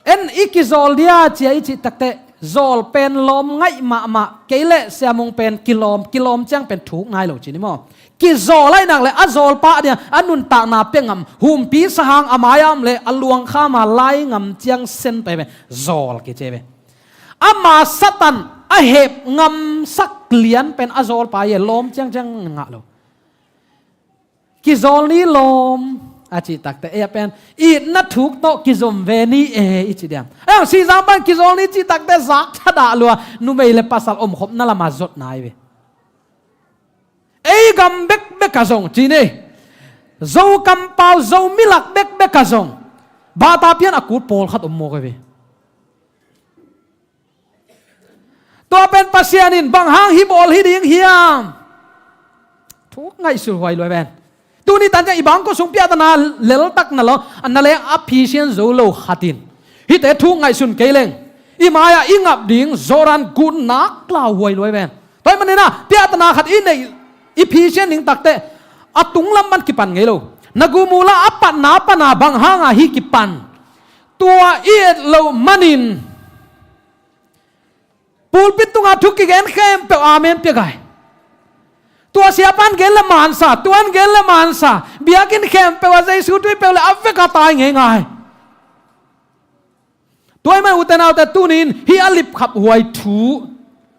En i kizawl dia cia i cih takteh zawl pen lawm ngaih mahmah, kei le Sia Mung pen kilawm, kilawm ciang pen thuk nai lo ci ni maw? Kizawl ahih nak leh a zawlpa a dingah a nuntakna pia ngam, humpi sahang a mai-ah om leh a luangkham a lai ngam ciang sen pen zawl kici ve. Ama Satan a hep ngamsak lian pen a zawlpa hi e, lawm ciangciang ngah lo. Kizawl ni lawm a cih takte ei a pen itna thuk tawh kizom ve ni e i ci diam. Ei ang Sihzang pan kizawl ni cih takte zak thadah lua, numei le pasal omkhopna lamah zotna hi ve. Ei gam bekbek ah zong ci ni, Zo kampau Zo milak bekbek ah zong bata pian a kul pawlkhat om mawk hi ve. Tua pen Pasian in bang hang hih bawl hi ding hiam? Thu ngaihsut huai lua ven. Tuni tan ciang i bangkua sung piahtana leltak na lo, a na le a phisian zo lo khat in hihte thu ngaihsun kei leng i mai-ah i ngap ding Jordan gun nak lau huai lua ven. Tua ahih manin ah piahtana khat i neih, i phisian ding takteh a tunglam pan kipan ngei lo. Na gumula a patna pana bang hanga hih kipan? Tua i et loh manin pulpit tungah thu kigen khempeuh amen pia gai. Tua siapan gen le mansa, tuan gen le mansa, biakinn khempeuh ah Jesu tui peuh le a vek a tai ngeingai. Tua ahih man ute naute, tunin hih a lipkhap huai thu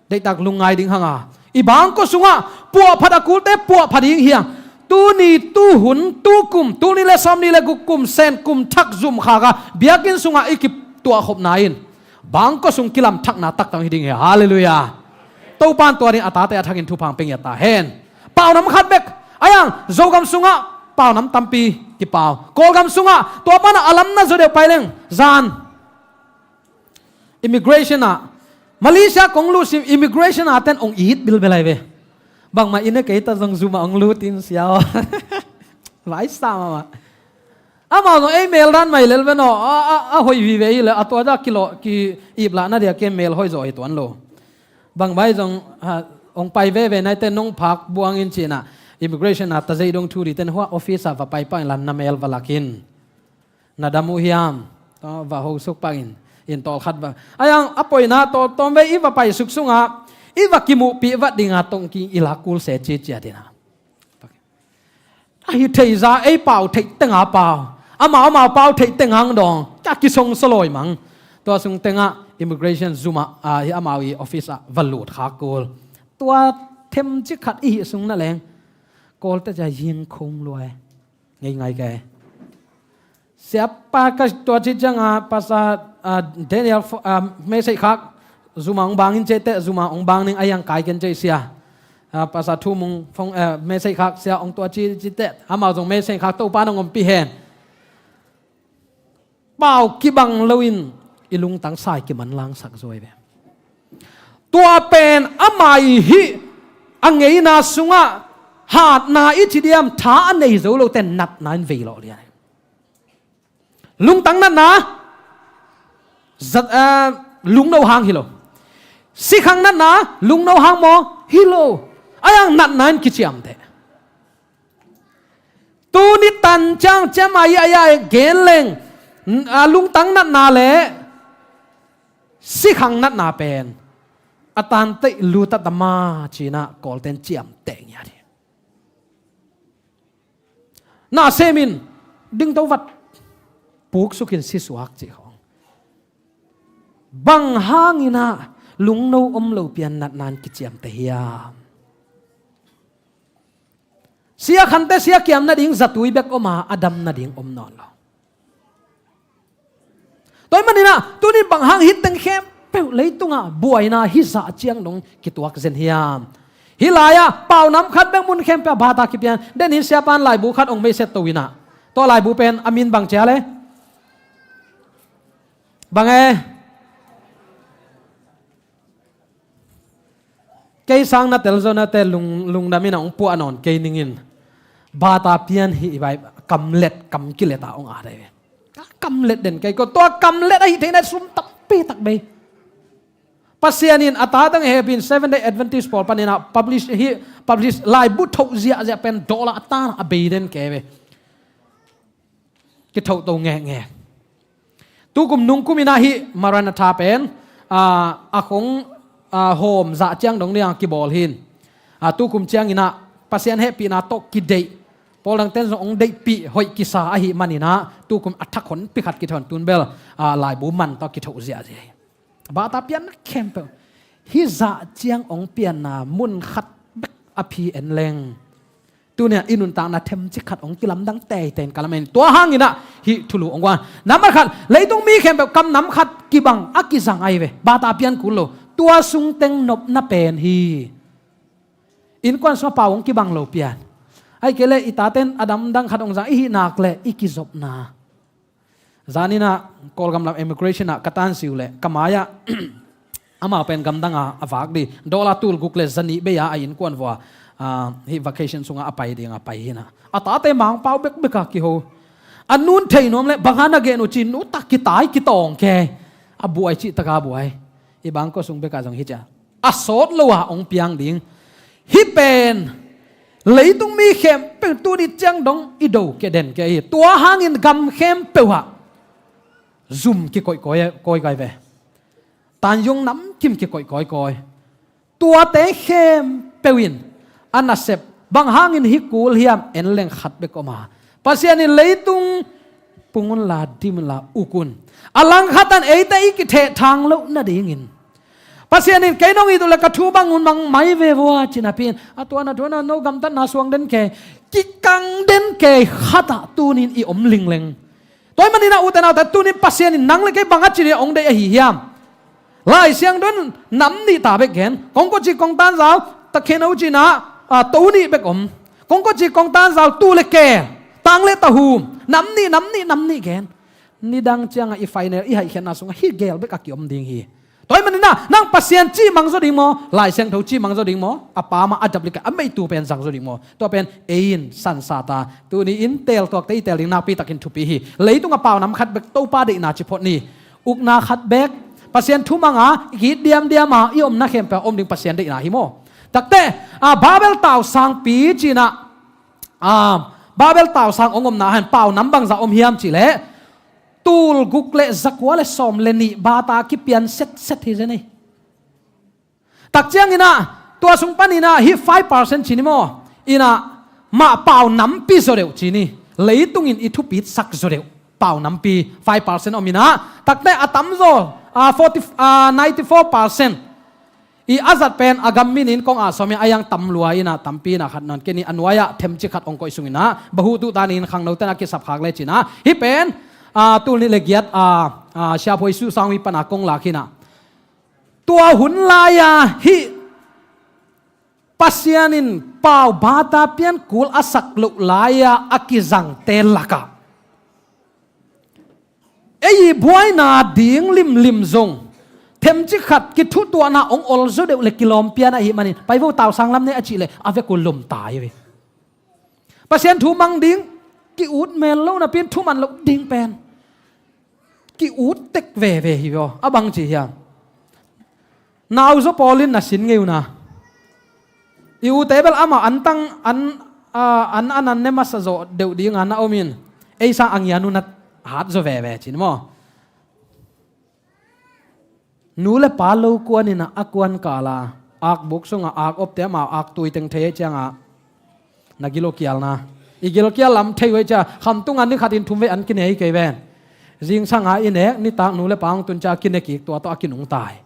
deihtak lungngai ding hanga i bangkua sungah puahphat a kulte puahphat ding hiam? Tuni, tuhun, tukum, tul nih le sawm nih le guk kum Sen kum thak zum khak a biakinn sungah i kituahkhopna in bangkua sung kilamthakna taktak hong hi ding hi. Halleluiah. Topa in tua ding a tate a thakin thupha hong pia ngiat ta hen. Paunam khat bek, a iang Zogam sungah paunam tampi kipau. Kawlgam sungah tua pana a lam na zaw deuh pai leng zan immigration ah, Malaysia kong lut sim immigration ah ten hong it bilbel ahi ve. Bangmah i ne kei ta zong Zoom ah hong lut in sia aw. Vai sa mahmah. Amau zong ei mel dan mai lel ve naw, a, a, a hoih vive hi le, a tua dah kilawh, ki-ip lah na dia ke mel hoih zaw hi tuan lo. Bang bai zong, ha, hong pai veve naite nong phak buang in cinah, immigration a ta zei dong thu dite na hua office ah va pai pah in la na mel va lak in. Na dam uh hiam? Tua va hosuk pah in, in tawlkhat va. A iang a poina tawltawm ve i va paisuk sungah, i va kimuhpih vat dinga tongking i lak kul se ciciat inah. Ahi thei za ei pau theih tenga pau. Amau amau pau theih tenga ang dawng. Kia kisong sawlawi mang. Tua sung tengah immigration Zoom ah, ah, hi amau i office ah va lut khak kul. Tua themcik khat i hih sung na leng. Kawlte cia ying khong luai. Ngei ngai kei. Siapa ka tua ci cianga pasa, ah, Daniel fo-, ah, message khak Zoom ah hong bang in cete, Zoom ah hong bang ning a iang kai ken cei sia. Ah, pasa Thu Mung phone, ah, message khak sia hong tua ci cite. Amau zong message khak Topa nong ompih hen. Pau kibang loin i lungtang sai kimanlangsak zuai ve. Tua pen ama i hih a ngeina sungah hatna i ci diam tha a nei zo lote natna in vei lawh lian. Lungtang natna zat, eh, lungno hang hi lo. Sikhang natna lungno hang maw? Hi lo. A iang natna in kiciamteh. Tuni tan ciang ciam a i a i a gen leng, a lungtang natna le sikhang natna pen a tanteih lutat a ma cinah Kawlten ciamteh ngiat hi. Na semin dingto vat puksukin sisuak cih khawng. Bang hanginah lungno om lo pian natna in kiciamteh hiam? Sia khante sia kiam nading zatui bek om a, a dam nading om nawn lo. Tua ahih maninah tuni bang hang hih teng khempeuh leitungah buaina hih zah ciang dong kituak zen hiam? Hih lai-ah paunam khat bek mun khempeuh ah bata kipian denin siapan laibu khat hong meiset to inah. Tua laibu pen a min bang cia le? Bang e? Kei sang na tel zaw nate lung, lungdam in a hong puah nawn kei ningin. Bata pian hih vai kamlet, kam kilet a hong at ahi ve. Kamlet den kei ko, tua kamlet ahi theihna sum tampi tak bei. Pasian in a ta tang hepin Seventh Day Adventist pawl paninah publish hi, publish laibu thoh ziahziah pen dollar a tan a bei den kei ve. Kithohto ngekngek. Tukum nungkum inah hih Maranatha pen, ah, a khong, ah, hawm zah ciang dong dinga kibawl hin. Ah, tukum cianginah Pasian hehpihna tawh kideih, pawl dangten zong hong deihpih hoih kisa ahih manin ah tukum a thak honpi khat kithoh, tun bel, ah, laibu man tawh kithoh ziahziah hi. Bata pianna khempeuh hih zah ciang hong pianna mun khat bek a phi en leng, tuni-ah i nuntakna themcik khat hong kilamdang teitei in ka lamen. Tua hangin ah hih thulu hong guan. Nambat khat, leitung mi khempeuh kam nam khat kibang a kizang ahi ve. Bata pian kul lo. Tua sung teng nopna pen hi. Innkuan sungah pau hong kibang lo pian. Ahih kei leh i taten a damdang khat hong zang i hih nak leh i kizopna. Zanin ah Kawlgam lam immigration ah ka tansiu leh ka mai-ah amau pen gamdang a a vak ding, dollar tul guk leh zanih bei a a innkuan vua, ah, hih vacation sungah a pai ding a pai hi-in ah, a tate Mangpau bekbek a kiho. A nun thei nuam leh bang hang na gen uh ci-in, nu tak kitai kitawng kei. A buai cih tak a buai. I bangkua sung bek ah zong hi cia a sawt lo a hong piang ding. Hih pen leitung mi khempeuh tuni ciang dong i do kei den kei hi. Tua hangin gam khempeuh ah zum kikoih koi, koi kai ve. Tanyung namkim kikoih koi koi. Tuate khempeuh in a nasep, bang hangin hih kul hiam en leng khat bek om a, Pasian in leitung pung unla, dim unla, uk un. A langkhat in eite i kithehthang loh nadingin Pasian in kei nong it uh leh ka thu bang un mang mai ve vua ci napi-in, a tuan a tuan a no gamtatna suang den kei, kikang den kei khat ah tunin i om lingleng. Tua ahih manin ah ute naute, tunin Pasian in nang leh kei bang a ci ding a hong deih ahi hiam? Lai Siangtho in nam nih ta bek gen. Kongkocik kongtanzau, takheno ci-in ah, ah, to nih bek om. Kongkocik kongtanzau, tuu leh keel, tang leh tahum, nam nih, nam nih, nam nih gen. Nidang ciangah i final, i haihkhiatna sungah hih gel bek a kiom ding hi. Tua ahih manin ah nang Pasian cimang zaw ding maw, Lai Siangtho cimang zaw ding maw, a pam a, a duplicate, a meitu pen zang zaw ding maw? Tua pen ei in sangsat a, tuni in teeltuakte i teel ding nakpi takin thupi hi. Leitung a pau nam khat bek Topa deihna ci phot ni. Ukna khat bek, Pasian thumang a, i it diamdiam a, i omna khempeuh a om ding Pasian deihna hi maw? Takte, a, Babel tausangpi ci-in ah, a, Babel tausang hong omna ah pau nam bangzah om hiam cih leh, tul guk leh zakua leh sawm leh nih bata kipian setset hi zen hi. Tak ciangin ah, tua sung panin ah hih five percent ci ni maw? In ah, mah pau nampi zaw deuh ci ni. Leitung in i thupitsak zaw deuh pau nampi five percent om in ah, takte a tamzaw, ah, forty, ah, ninety-four percent i a zat pen a gam minin kong a sawm hi a, a yang tam lua in ah, tampi in ah khat nawn kei ni, a nuai-ah themcik khat hong koih sung in ah, bahutu ta ni in khangnote in a kisap khak le ci-in ah. Hih pen, ah, tul nih leh giat, ah, ah, Siaphuai Suh Sang Hui pan a kong lak hi-in ah, tua hun lai-a hih Pasian in pau bata pian kul a sak loh lai-a a kizangte lakah ei i buaina ding limlim zong themcik khat kithutuahna hong ol zaw deuh leh kilawm pian ahih manin, pai vo, tausang lam ne a cih leh a vek uh lom ta hi ve. Pasian thu mang ding ki-ut mel lo napi-in thuman loh ding pen ki-ut tek veve hi ve aw. A bang ci hiam? Nauzaw pawl in na sin ngei un a, i ute bel amau antang an, a, an, an, an ne masa zawh deuh ding a na om in, ei sang a ngian uh na hat zaw veve ci ni maw? Nu leh pa lo kuan in ah, a kuan kal a, akbuk sungah ak opte amau aktui teng thei ahih ciangah, na gilo kialna, i gilkial lam thei uh ahih ciangah, khamtung an ni khatin thumvei an kinei kei ven. Zingsang a i nek, nitak nu leh pa hong tun ciang a kine kik, tua tawh a kinungta hi.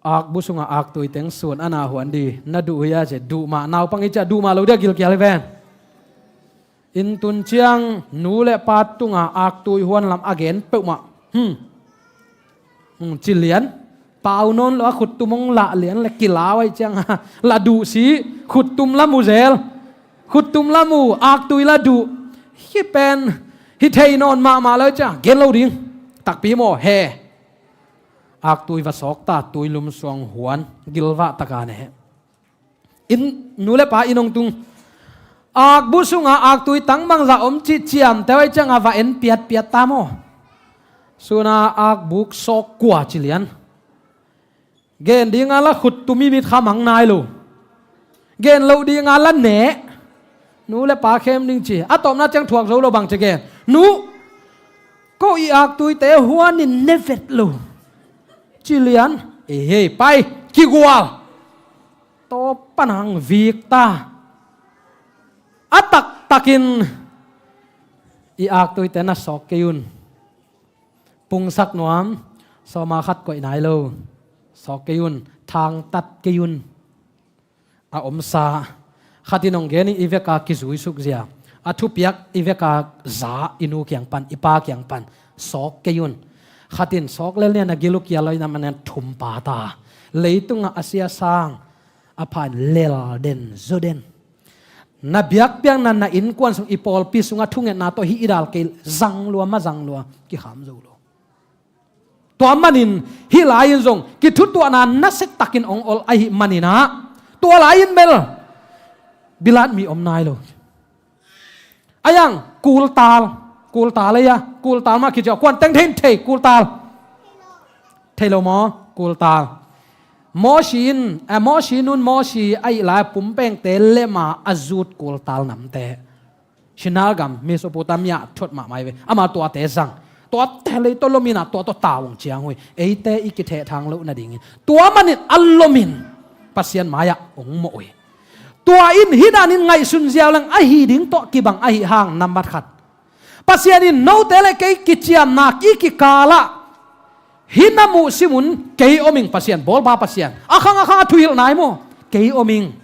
Akbu sungah aktui teng sun a na huan ding, na duh uh hia ci, duh mah, naupang i ciah duh mah lo ding a gilkial hi ven. Inn tun ciang nu leh pa tungah aktui huan lam a gen peuhmah, hmm, hmm, ci lian. Pau nawn lo a khuttum hong lah lian leh kilau ahih ciangah la duh si, khuttum la mu zel, khuttum la mu, aktui la duh. Hih pen hi thei nawn mahmah lo ahih ciang gen lo ding. Takpi maw? He. Aktui va sawk ta, tuilum suang huan, gilvah taka ne. Inn, nu leh pa inn hong tung. Akbu sungah aktui tang bangzah om cih ciamteh uh ahih ciangah va en piatpiat ta maw? Sun a akbuk sawk kua ci lian. Gen ding a la khuttum i mitkha mang nai lo. Gen loh ding a la neh. Nu leh pa khem ding ci. A tawpna ciang thuak zo lo, bang ci gen? Nu, ko i aktuite huan in ne vet lo ci lian. Ei hei, pai, kigual. Topa nang vik ta. A taktakin i aktuite na sawk kei un. Pungsak nuam, sawma khat koih nai lo. Sawk kei un, thangtat kei un. A omsa khatin hong genin i veka kizuisuk zia, a thupiak i veka za, i nu kiang pan, i pa kiang pan sawk kei un. Khatin sawk lel nia na gil uh kia lo ina manin thum pa ta. Leitungah a sia sang a pha in lel den, zo den. Na biakpiakna, na innkuan sung, i pawlpi sungah thungetna tawh hih i dal kei zang lua, ma zang lua, kikham zo lo. Tua manin hih lai-in zong kithutuahna nasia takin hong ol ahih manin ah, tua lai-in bel bilat mi om nai lo. A yang kultal, kultal ei a, kultal mah kici a, kuan teng thei in thei kultal. Thei lo maw? Kultal. Mosi in, eh, Mosi nun Mosi ahih lai pumpengte lema a zut kultal namte. Shinar gam, Mesopotamia thuat mahmah hi ve. Ama tuate zang. Tuate lei tawh lomin ah, tua tawh tau hong ciang uh hi. Eite i kithehthang loh nadingin, tua manin a lomin Pasian mai-ah hong mawh uh hi. Tua in hih danin ngaihsun ziau leng ahi ding tawh kibang ahih hang, nambat khat, Pasian in note le kei kiciamna i kikalah hih na muhsim un kei om ing Pasian, bawlpa Pasian. A khang a khang a thuhilh nai maw? Kei om ing.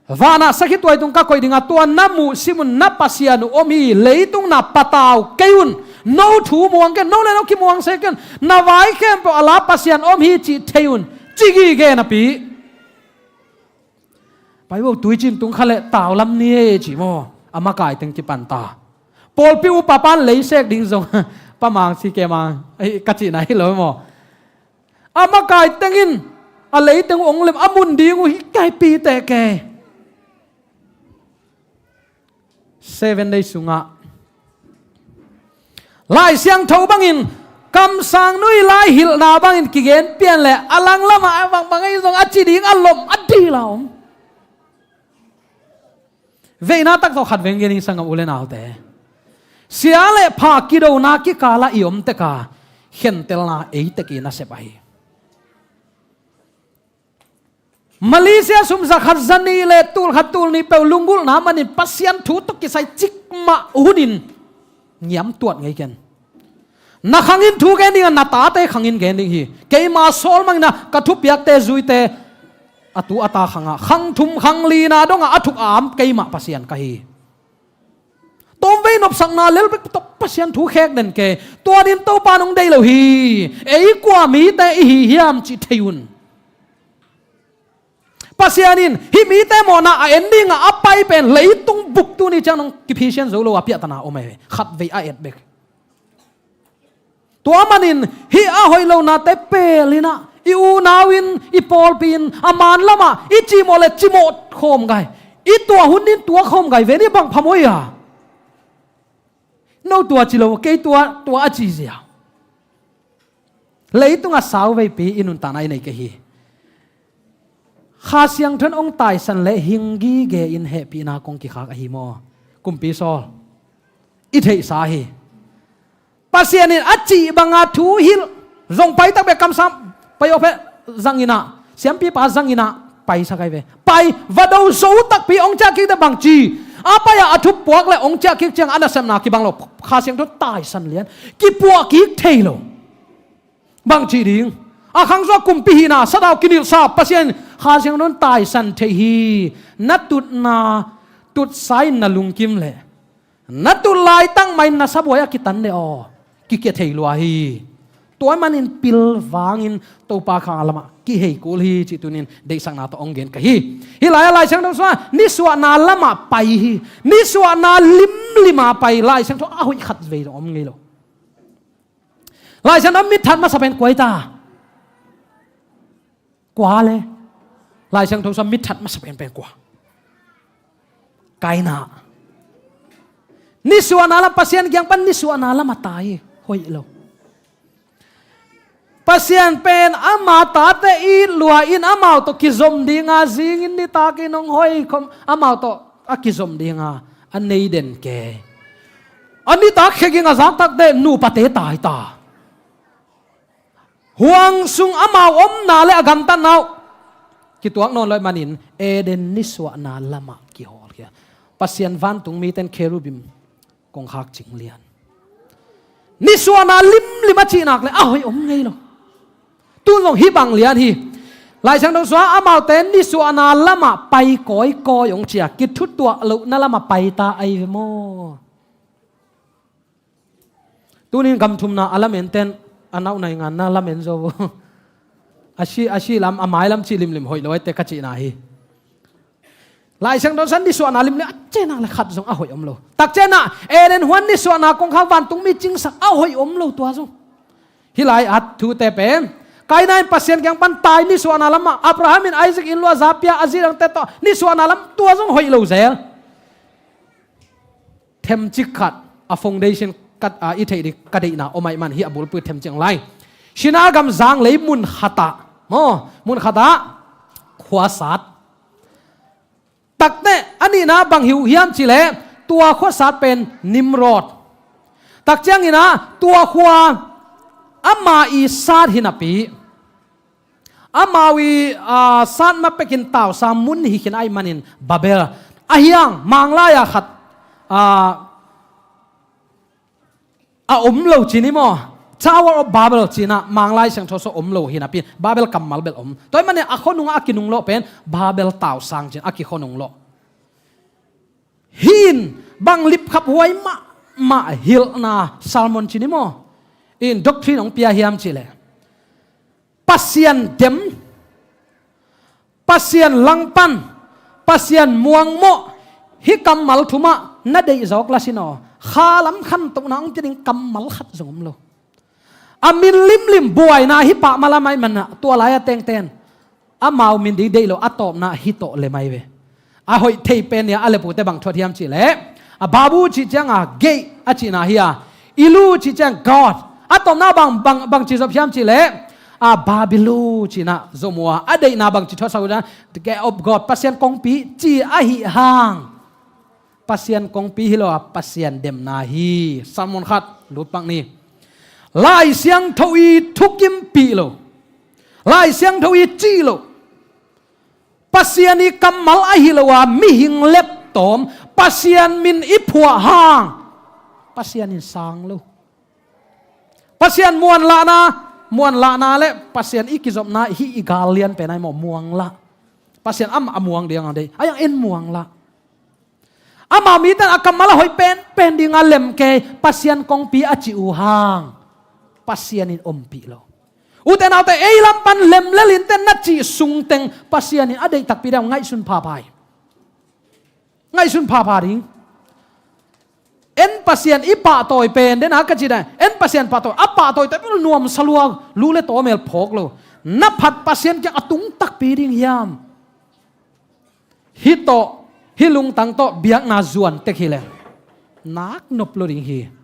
Vanah sakhi tuaitung ka koih dingah, tua na muhsim un na Pasian uh om hi, leitung na patau kei un. No thu muang kei un, no le no kimuang se kei un. Na vai khempeuh a la Pasian om hi cih thei un, ci gige napi. Pai vo, tuicin tung kha le taulam ni e ci maw? A makai teng kipan ta. Pawlpi upa pan lei sek ding zong pa mang si ke mang, ei, ka cihna hi lo maw? A makai tengin a lei teng uh hong lem, a mun ding uh hi kei pi teh kei. Seven Day sungah Lai Siangtho bangin, kamsang nui lai hilhna bangin kigen pian le a langlamah a bangbang ei zong a ci ding a lom a dil a om. Veina tak tawh khat veng gen ing sanggam u le naute. Sia le pha kidona kikalah i om teka khentelna ei teki nasep ahi. Malaysia sum za khat za nih le tul khat tul nih peuh lunggulhna manin Pasian thu tawh kisai cikmah hunin ngiamtuat ngei ken. Na khangin thu gen dingah na tate khangin gen ding hi. Keima sawl mangin ah ka thupiakte zuite a tu a ta khangah, khang thum khang lina dongah a thuk a am keimah Pasian ka hi. Tawmvei nopsakna lel bek tawh Pasian thu khek den kei. Tua din Topa nong deih lo hi. Ei kua mite i hi hiam cih thei un. Pasian in hih mite mawhna a en dingah a pai pen leitung buk tuni ciang nong kiphisian zo lo a piahtana om e. Khatvei a et bek. Tua manin hih a hoih lonate pelin ah i unau in, i pawlpi in a man lamah i cimawh le cimawh khawm gai, i tuah hun in tuah khawm gai ve ni, bang phamawh hi a. No tua ci lo, kei tua, tua a ci zia. Leitungah sauveipi i nuntakna i nei kei hi. Kha Siangtho in hong taisan le hing gige in hehpihna kong kikhak ahi maw? Kumpi sawl i theihsa hi. Pasian in a cih banga thu hilh zong pai takpi a, kamsang pai awpeh zangin ah, siampipa zangin ah paisak ai ve. Pai, va do zo takpi hong ciah kik teh bangci, a pai-a a thupuak le hong ciah kik ciang a nasepna kibang lo. Kha Siangtho taisan lian, kipuah kik thei lo. Bangci ding? A khang zua kumpi hihna, sadau kinilhsa Pasian Kha Siangtho in taisan thei hi. Na tutna tutsa in na lungkim le na tut laitak mah in na sabuai a kitan le aw, kikia thei lua hi. Tua manin pilvangin Topa kha lamah kihei kul hi cih tunin deihsakna tawh hong gen ka hi. Hih lai-ah Lai Siangtho sungah nisuahna lamah pai hi. Nisuahna limlima pai, Lai Siangtho a hoih khatvei zong om ngei lo. Lai Siangtho mit that masa pen kua hi ta? Kua le? Lai Siangtho sungah mit that masa penpen kua? Kaina. Nisuahna lam, Pasian kiang pan nisuahna lam a tai hi. Hoih lo. Pasian pen ama tate it lua in amau tawh kizom dinga zingin nitakin hong hoi khawm, amau tawh a kizom dinga a nei den kei. A nitak kheging a zaktak teh nupate tai ta. Huang sung amau omna le a gamtatna uh kituak nawn lo ahih manin Eden nisuahna lamah kihawlkhia. Pasian vantung miten kherubim kongkhak cing lian. Nisuahna limlim a cih nak le a hoih om ngei lo. Tun zong hih bang lian hi. Laisiangtho sungah amaute nisuahna lamah pai kawikawi hong ci a, kithutuah lohna lamah paita ahi ve maw? Tunin gam thumna a lamenten a nauh nai nganna lamen zo. A si, a si lam, a mai lam cih limlim hoih lo aite ka cihna hi. Laisiangtho sungah nisuahna limlim a cih nak le khat zong a hoih om lo. Takciangin ah Eden huan nisuahna kongkhak vantungmi cingsak a hoih om lo tua zong. Hih lai a thute pen Kaina in Pasian kiang pan tai nisuahna lamah, Abraham in Isaac in lua za pia a zi dangte tawh nisuahna lam tua zong hoih lo zel. Themcik khat a foundation ka, a, i theih ding ka deihna om ahih man hih a bulpui themcik lai. Shinar gam zanglei mun khatah maw, mun khatah khuasat. Takte a nihna bang hi uh hiam cih leh tua khuasat pen Nimrod. Takciangin ah tua khua ama i sat hi napi, amau i, a, sat ma pekin tausang mun hi khin ahih manin Babel. A hiang Manglai-a khat, a, a om lo ci ni maw? Tower of Babel ci-in ah Manglai Siangtho sungah om lo hi napi, Babel kammal bel om. Tua ahih manin a khuanungah a kinunglawh pen Babel tausang ci-in a kikhuanunglawh. Hih in bang lipkhaphuai mahmah hilhna sermon ci ni maw? In doctrine hong pia hiam cih leh Pasian dem, Pasian langpan, Pasian muangmawh, hih kammal thumah na deih zawk la sin aw. Kha lam khantohna hong pia ding kammal khat zong om lo. A min limlim buaina hi pah mah lam ahih manin ah tua lai-a tengten amau min ding deih lo, a tawpna hi tawh lem ahi ve. A hoih thei pen hi a, a le pute bang thuat hiam cih leh, a, Babu cih ciangah gate a cihna hi a, Ilu cih ciang God. A tawpna bang, bang, bang ci zop hiam cih leh, a, Babilu ci-in ah zom uh a, a deihna bang ci thuatsak uh ciang, the gate of God, Pasian kongpi ci ahi hang. Pasian kongpi hi lo a, Pasian demna hi. Sermon khat lutpak ni. Lai Siangtho i thukimpih lo, Lai Siangtho i cih lo, Pasian i kammal ahi lo a mihing leptawm Pasian min i phuah hang Pasian in sang lo. Pasian muanlahna, muanlahna le Pasian i kizopna hih i gal lian pen ahi maw, muanglah. Pasian amah a muang ding a deih, a hiang en muanglah. Ama miten a kammal a hoih penpen ding a lem kei, Pasian kongpi a cih uh hang Pasian in ompih lo. Ute naute, ei lam pan lemlel in ten na cih sungteng Pasian in a deih takpi ding a ngaihsun phapha hi. Ngaihsun phapha ding. En Pasian i pahtawi pen den a ka cih dan, en Pasian pahtawi, a pahtawi te pil nuamsa lua, lu le tawmel phawk lo. Na phat Pasian kiang a tung takpi ding hiam? Hih tawh, hih lungtang tawh biakna zuan tek hi leh nak nop lo ding hi.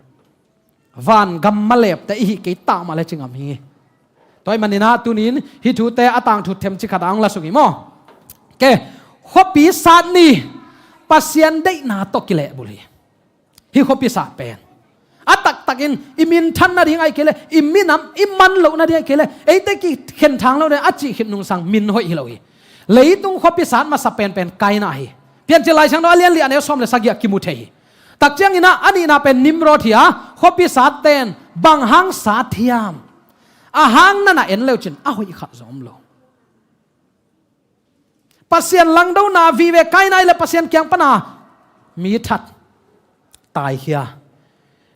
Van gam malepte i hih kei tah mah le ci ngam hi. Tua ahih manin ah tunin hih thute a tangthu themcik khat a hong la suk hi maw. Ke, khuapi sat ni, Pasian deihna tawh kilehbulh hi. Hih khuapi sat pen a taktakin i minthan nading ahih kei leh, i minam i man loh nading ahih kei leh, eite kikhenthang loh nading a cih khit nungsang min hoih hi lo hi. Leitung khuapi sat masa penpen Kaina hi. Piancil Lai Siangtho a lian li a neu sawm le sagih ah kimu thei hi. Takciangin ah a nihna pen Nimrod hi a, khuapi satte'n bang hang sat hiam? A hang na na en leucin a hoih khat zong om lo. Pasian langdona vive Kaina i le Pasian kiang pana mi that taikhia.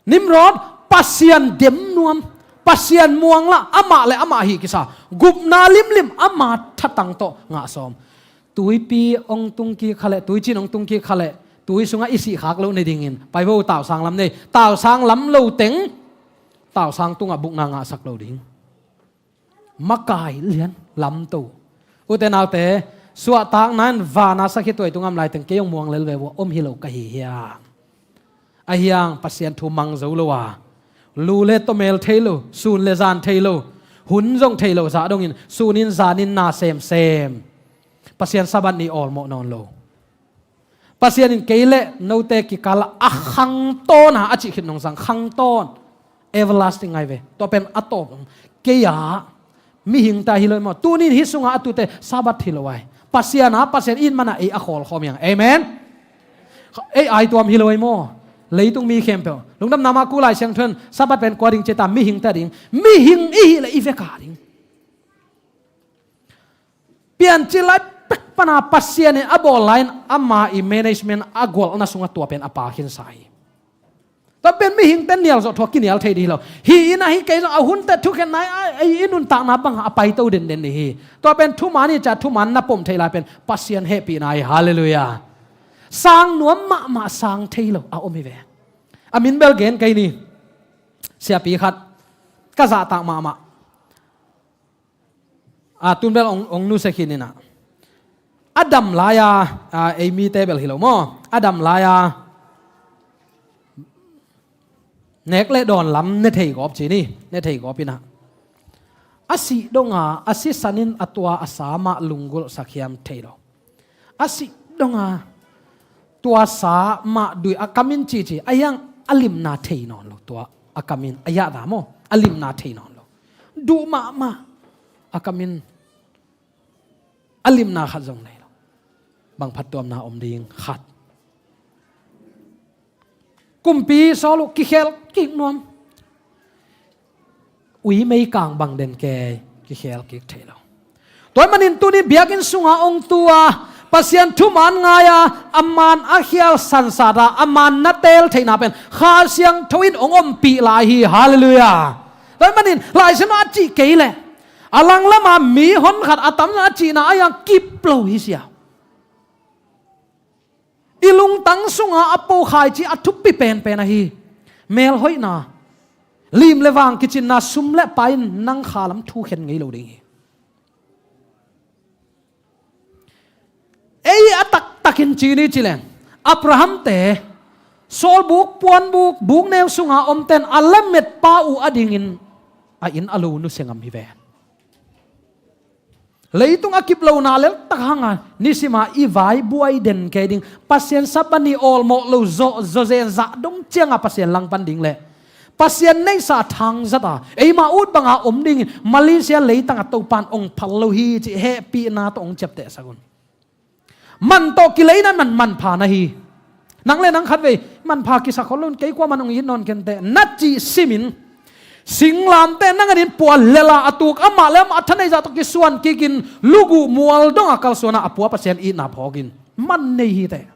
Nimrod Pasian dem nuam, Pasian muanglah, amah le amah hih kisa, gupna limlim ama thatang tawh ngah sawm. Tuipi hong tung kik kha leh, tuicin hong tung kik kha leh, tui sungah i sih khak loh nadingin pai vo, tausang lam nei. Tausang lam lo teng tausang tungah bukna ngahsak lo ding. Makai lian lamto. Ute naute, suahtakna in vana sakhi tuai tungah om laiteng kei hong muang lel ve vua om hi lo ka hi hiam? A hiang Pasian thu mang zo lo a, lu le tawmel thei lo, sun le zan thei lo, hun zong thei lo zah dongin sunin zanin na semsem. Pasian Sabbath ni awlmawh nawn lo. Pasian in kei le note kikal a khangtawn a, a cih khit nungsang khangtawn, everlasting ngai ve. Tua pen a tawp kei a, mihingte hi lo maw. Tunin hih sungah a tute Sabbath hi lo ai. Pasian a, Pasian in mana ei a khawlkhawm hiang. Amen. Ei ai tuam hi lo ei maw? Leitung mi khempeuh. Lungdamna mah ku Lai Siangtho in Sabbath pen kua ding ci ta, mihingte ding. Mihing i hih leh i vek a ding. Piancil lai pek pana Pasian in a bawl lai-in ama i management a gualna sungah tua pen a pa khin sa hi. Tua pen mihingte nial zawh thu a kinial thei ding hi lo. Hi in ahi kei zong a hunte thukhenna i, i, i nuntakna bangah a paito denden ding hi. Tua pen thuman hi ci-a thuman na pom thei lai pen Pasian hehpihna hi. Halleluiah. Sang nuam mahmah sang thei lo a om hi ve. A min bel gen kei ni. Siapi khat ka zahtak mahmah. A, tun bel ong, ong nusia khin in ah. A dam lai-a, a, ei mite bel hi lo maw? A dam lai-a nek le dawn lam ne thei gawp ci ni, ne thei gawp in ah. A sih donga, a sisan in a tua a sa mah lunggulhsak hiam thei lo. A sih donga tua sa mah duih a kam in cici, a hiang a limna thei nawn lo, tua a kam in a yahda maw, a limna thei nawn lo. Duh mahmah a kam in a limna khat zong nei lo. Bang phattuamna om ding khat. Kumpi sawl uh kikhel kik nuam. Ui meikang bang den kei kikhel kik thei lo. Tua ahih manin tuni biakinn sungah ong tu-a Pasian thuman ngai-a, a man a khial sansat a, a man na teel theihna pen Kha Siangtho in ong ompih lai hi. Halleluiah. Tua ahih manin Lai Siangtho a cih kei leh a langlama mi honkhat a tamzaw a cihna a hiang kip lo hi sia. I lungtang sunga a po khaici a thupi penpen ahi. Melhoihna, lim le vang kicinna, sum le pai in nang khalam thukhen ngei lo ding hi. Ei a taktakin ci ni ci leng, Abraham te, sawlbuk, puanbuk, buk neu sunga omten a lametpa uh adingin a inn a lo nusia ngam hi ve. Leitung a kip lohna leltak hanga nisima i vai buai den kei ding, Pasian Sabbath ni awlmawh lo zawh zawzen zah dong cianga Pasian langpan ding leh Pasian neihsa thangzata eima ut banga om dingin Malaysia leitanga Topan ong phal lo hi cih hehpihna tawh ong ciaptehsak un. Man tawh kileina man manpha na hi. Nang le nang khatvei manpha kisak khol lo in, kei kuaman ong it nawn kenteh na cih simin singlamteh nang adin pua lela a tuk, amah le amah a thaneih zah tawh kisuan kikin luguh mual donga kalsuana a pua Pasian itna phawkin man nei hiteh.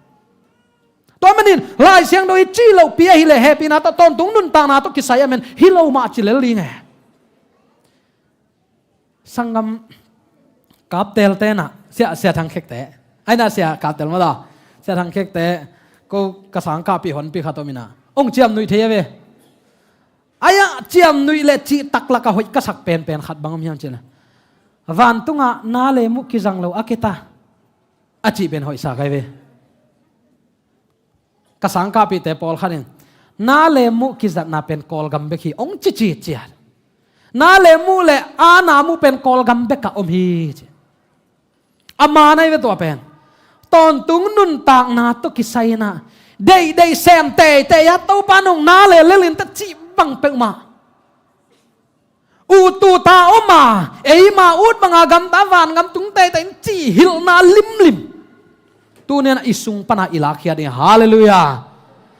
Tua manin Lai Siangtho i cih lohpi ahileh hehpihna tawh tawntung nuntakna tawh kisai a men hi lo mah ci lel ding e. Sanggam Kaptel tenah sia, sia Thang Khekte, aina sia Kaptel mawh daw, sia Thang Khekte, ko ka sangkahpih honpi khat om inah ong ciamnuih thei a ve. Aia ciamnuih le cih taklak a hoih ka sak penpen khat bang om hiam cih leh, vantungah na le muh kizang lo a kita a cih pen hoihsa kai ve. Ka sangkahpihte pawlkhat in na le muh kizatna pen Kawlgam bek hi ong cici ciat. Na le muh le ana muh pen Kawlgam bekah om hi ci. A man ahi ve tua pen. Tawntung nuntakna tawh kisai inah deihdeih sem teitei a Topa nong na le lelin ta cih bang peuhmah. Ut tuta om a, eima ut banga gamta, vangam tung teitei in cih hilhna limlim tuni-in i sung pana i lakkhia ding. Halleluiah.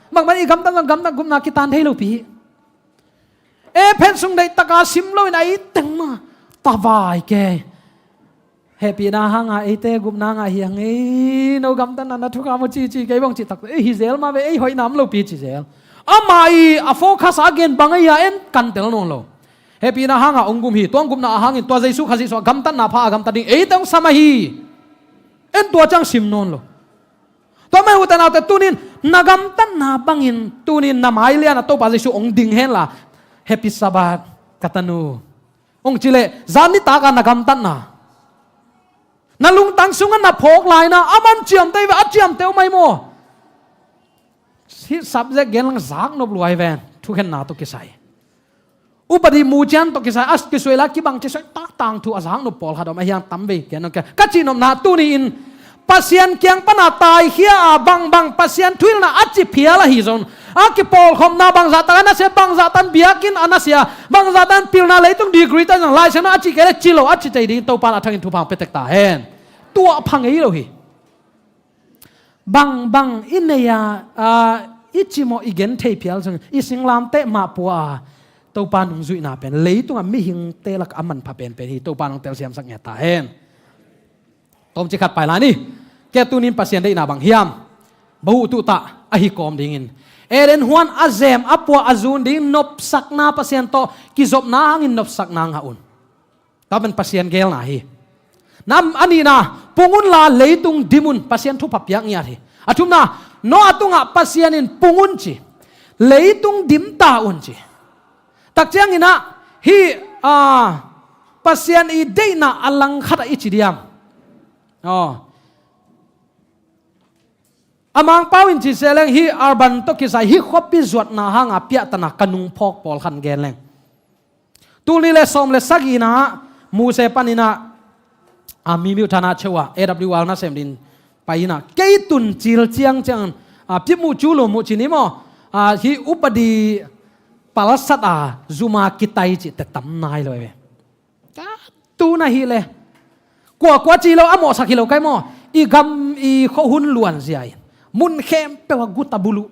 Bangban i gamta, gamta gupna kitan thei lopi hi. E phen sung deihtaka sim loin a i teng mah tavai kei. Hehpihna hanga eite gupna ngah hi a ngei, no gamtatna na thukham uh cici kei bang cih tak ei hi zel mah ve, ei hoihna om lopi ci zel. Ama i a focus a gen bang ei a en kantel nawn lo. Hehpihna hanga ong gum hi, tua ong gupna a hangin tua Jesu Khazih sungah gamtatna pha a gamtat ding eite ong sam ahi. En tua ciang sim nawn lo. Tua mah ute naute tunin na gamtatna bangin tunin na mailiana Topa Jesu ong ding henla, Happy Sabbath ka tanu ong ci leh zan nitaka na gamtatna, na lungtang sungah na phawk laina a man ciamteh ve, a ciamteh uh mai maw? Hih subject gen lang zaknop luai ven, thukhenna tawh kisai. Upadi mucian tawh kisai a kisuai la kibang ci suai tak tangthu a zaknop pawlkhat om a hiang tamvei gen ong kia ka cihnopna tuni-in Pasian kiang pana taikhia a bangbang Pasian thuhilhna a ci phial ahi zong a kipawlkhopna bangzahtak a nasia, bangzahtan biakinn a nasia, bangzahtan pilna leitung degree ta zong Lai Siangtho a cih kei le ci lo a ci tei dingin Topan a thangin thupha ong pia tek ta hen. tuah pha ngei lo hi. Bangbang i nei a, aa, i cimawh i genthei phial zong i singlamteh mah pua a Topa nungzuihna pen leitungah mihingte lakah a manpha penpen hi. Topa nong telsiamsak ngiat ta hen. Tawmcik khat pai lai ni. Kei tunin Pasian deihna bang hiam? Bahuh tuhtah ahi kawm dingin Eden huan a zem a puah a zun ding nopsakna, Pasian tawh kizopna hangin nopsakna ngah un. Tua pen Pasian geelna hi. Nam a nihna, pung unla leitung dim un, Pasian thupha piak ngiat hi. A thumna, Noah tungah Pasian in pung un ci, leitung dim ta un ci. Tak ciangin ah, hih, aa, Pasian i deihna a langkhat ah i ci diam? Aw. A Mangpau in ci se leng hih urban tawh kisai hih khuapi zuatna hanga piahtana ka nungphawk pawlkhat gen leng. Tul nih le sawm le sagihna ah Mose panin ah, a, Mimiu Thana cheu ah A W R nasem din pai in ah, kei tun cil ciangciang, a, pip muh cu lum muh ci ni maw? A, hih upadi palsat a zuma kitai cihte tam nai lo ve. Ka tun ahih leh kuakua ci lo a mawhsak hi lo kai maw? I gam i khuahun luanzia in mun khempeuh ah guta buluh.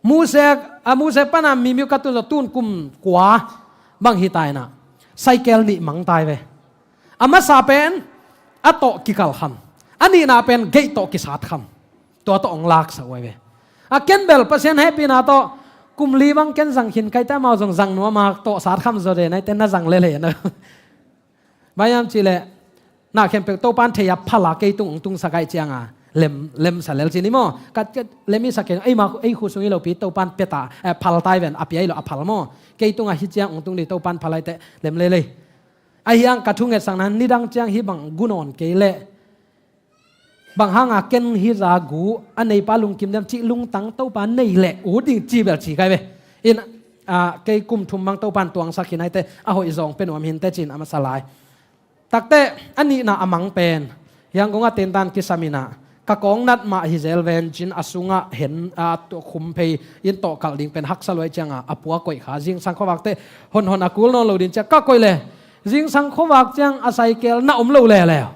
Mose, a, Mose pana Mimiu ka tun zaw tun kum kua bang hi ta in ah, saikel nih mang tai ve. A masa pen a tawh kikalkham, a nihna pen gate tawh kisatkham. Tua tawh hong laksak uh ai ve. A ken bel Pasian hehpihna tawh kum li bang ken zang khin kai ta, amau zong zang nuam a tawh satkham zaw de, naite na zang lel hen. Bang hiam cih leh na khempeuh Topan thei a phal a kei tung hong tungsak ahih cianga lem, lemsa lel ci ni maw? Ka, ka lem i sak kei, ei ma, ei khu sung i lopi Topan pia ta, eh, phal tai ven, a pia i lo a phal maw? Kei tungah hih ciang hong tung dih Topan phal ai teh lem lel ei. Ahi hang ka thungetsakna nidang ciang hih bang gu nawn kei leh bang hanga ken hih zah gu a neipa lungkim diam cih lungtang Topa nei leh ut ding ci bel ci kai ve. In, a, kei kum thum bang Topan tuangsak hi naite a hoih zawng pia nuam hinte ci-in a masa lai. Takte a nihna a mang pen Yangon a tentan kisam in ah, ka kawng nat mah hi zel ven cin a sungah hen, a, khum phei in tawh kalh ding pen haksa luai cianga a pua koih kha. Zingsang khuavak teh honhon a kul nawn lo din ciang ka koih leh zingsang khuavak ciang a saikel na om lo leuleu.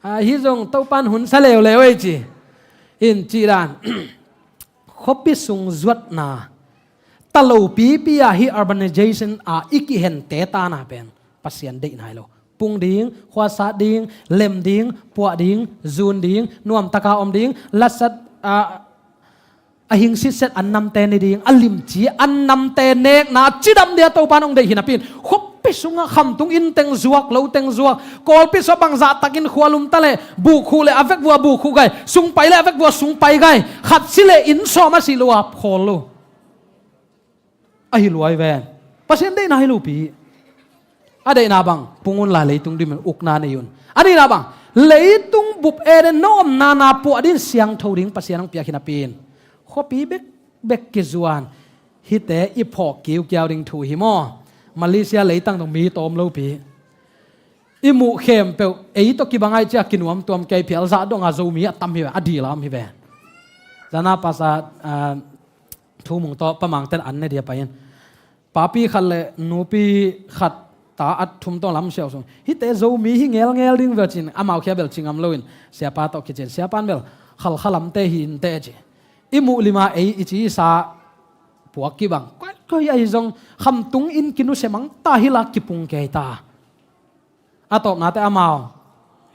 A, hih zong Topan hun sa leuleu ei ci. In cih dan khuapi sung zuatna ta lopipi ah hih urbanization a i kihente tana pen Pasian deih nai lo. Pung ding, khuasat ding, lem ding, puah ding, zun ding, nuamtaka om ding, lasat, a, a hing sitset an namte ne ding, a limci an namte nekna cidam dia Topa nong deih hi napi in, khuapi sungah khamtung inn teng zuak, lo teng zuak, Kawlpi sungah bangzahtakin khua lum ta leh bukkhuh leh a vekvua bukkhuh gai, sungpai leh a vekvua sungpai gai, khat si leh inn sawm a si lua khawl lo. Ahi luai ven. Pasian deihna hi lopi. A deihna bang, pung unla leitung dim un, ukna nei un. A nihna bang, leitung bup Eden na omna na puah din siangtho ding Pasian hong piak hi napi in, khuapi bekbek kizuan hihte i phawk kiukiau ding thu hi maw? Malaysia leitang dong mi tawm lopi. I muh khempeuh ei tawh kibang ai cia kinuamtuam kei phial zah donga Zomi a tam hi ve, a dila om hi ve. Zana pasa, a, Thumung tawh Pa Mangten an ne dia pai in, papi khat le nupi khat ta at thum tawh lam siau sung. Hihte Zomi hi ngelngel ding ve cin, amau khia bel ci ngam loin siapa tawh kicin, siapa in bel khalkhalamte hi inteh ci. I muh lima ei i ci i sa puak kibang. Koikoi ahi zong khamtung in kinusia mang ta hi la kipung kei ta. A tawpnate amau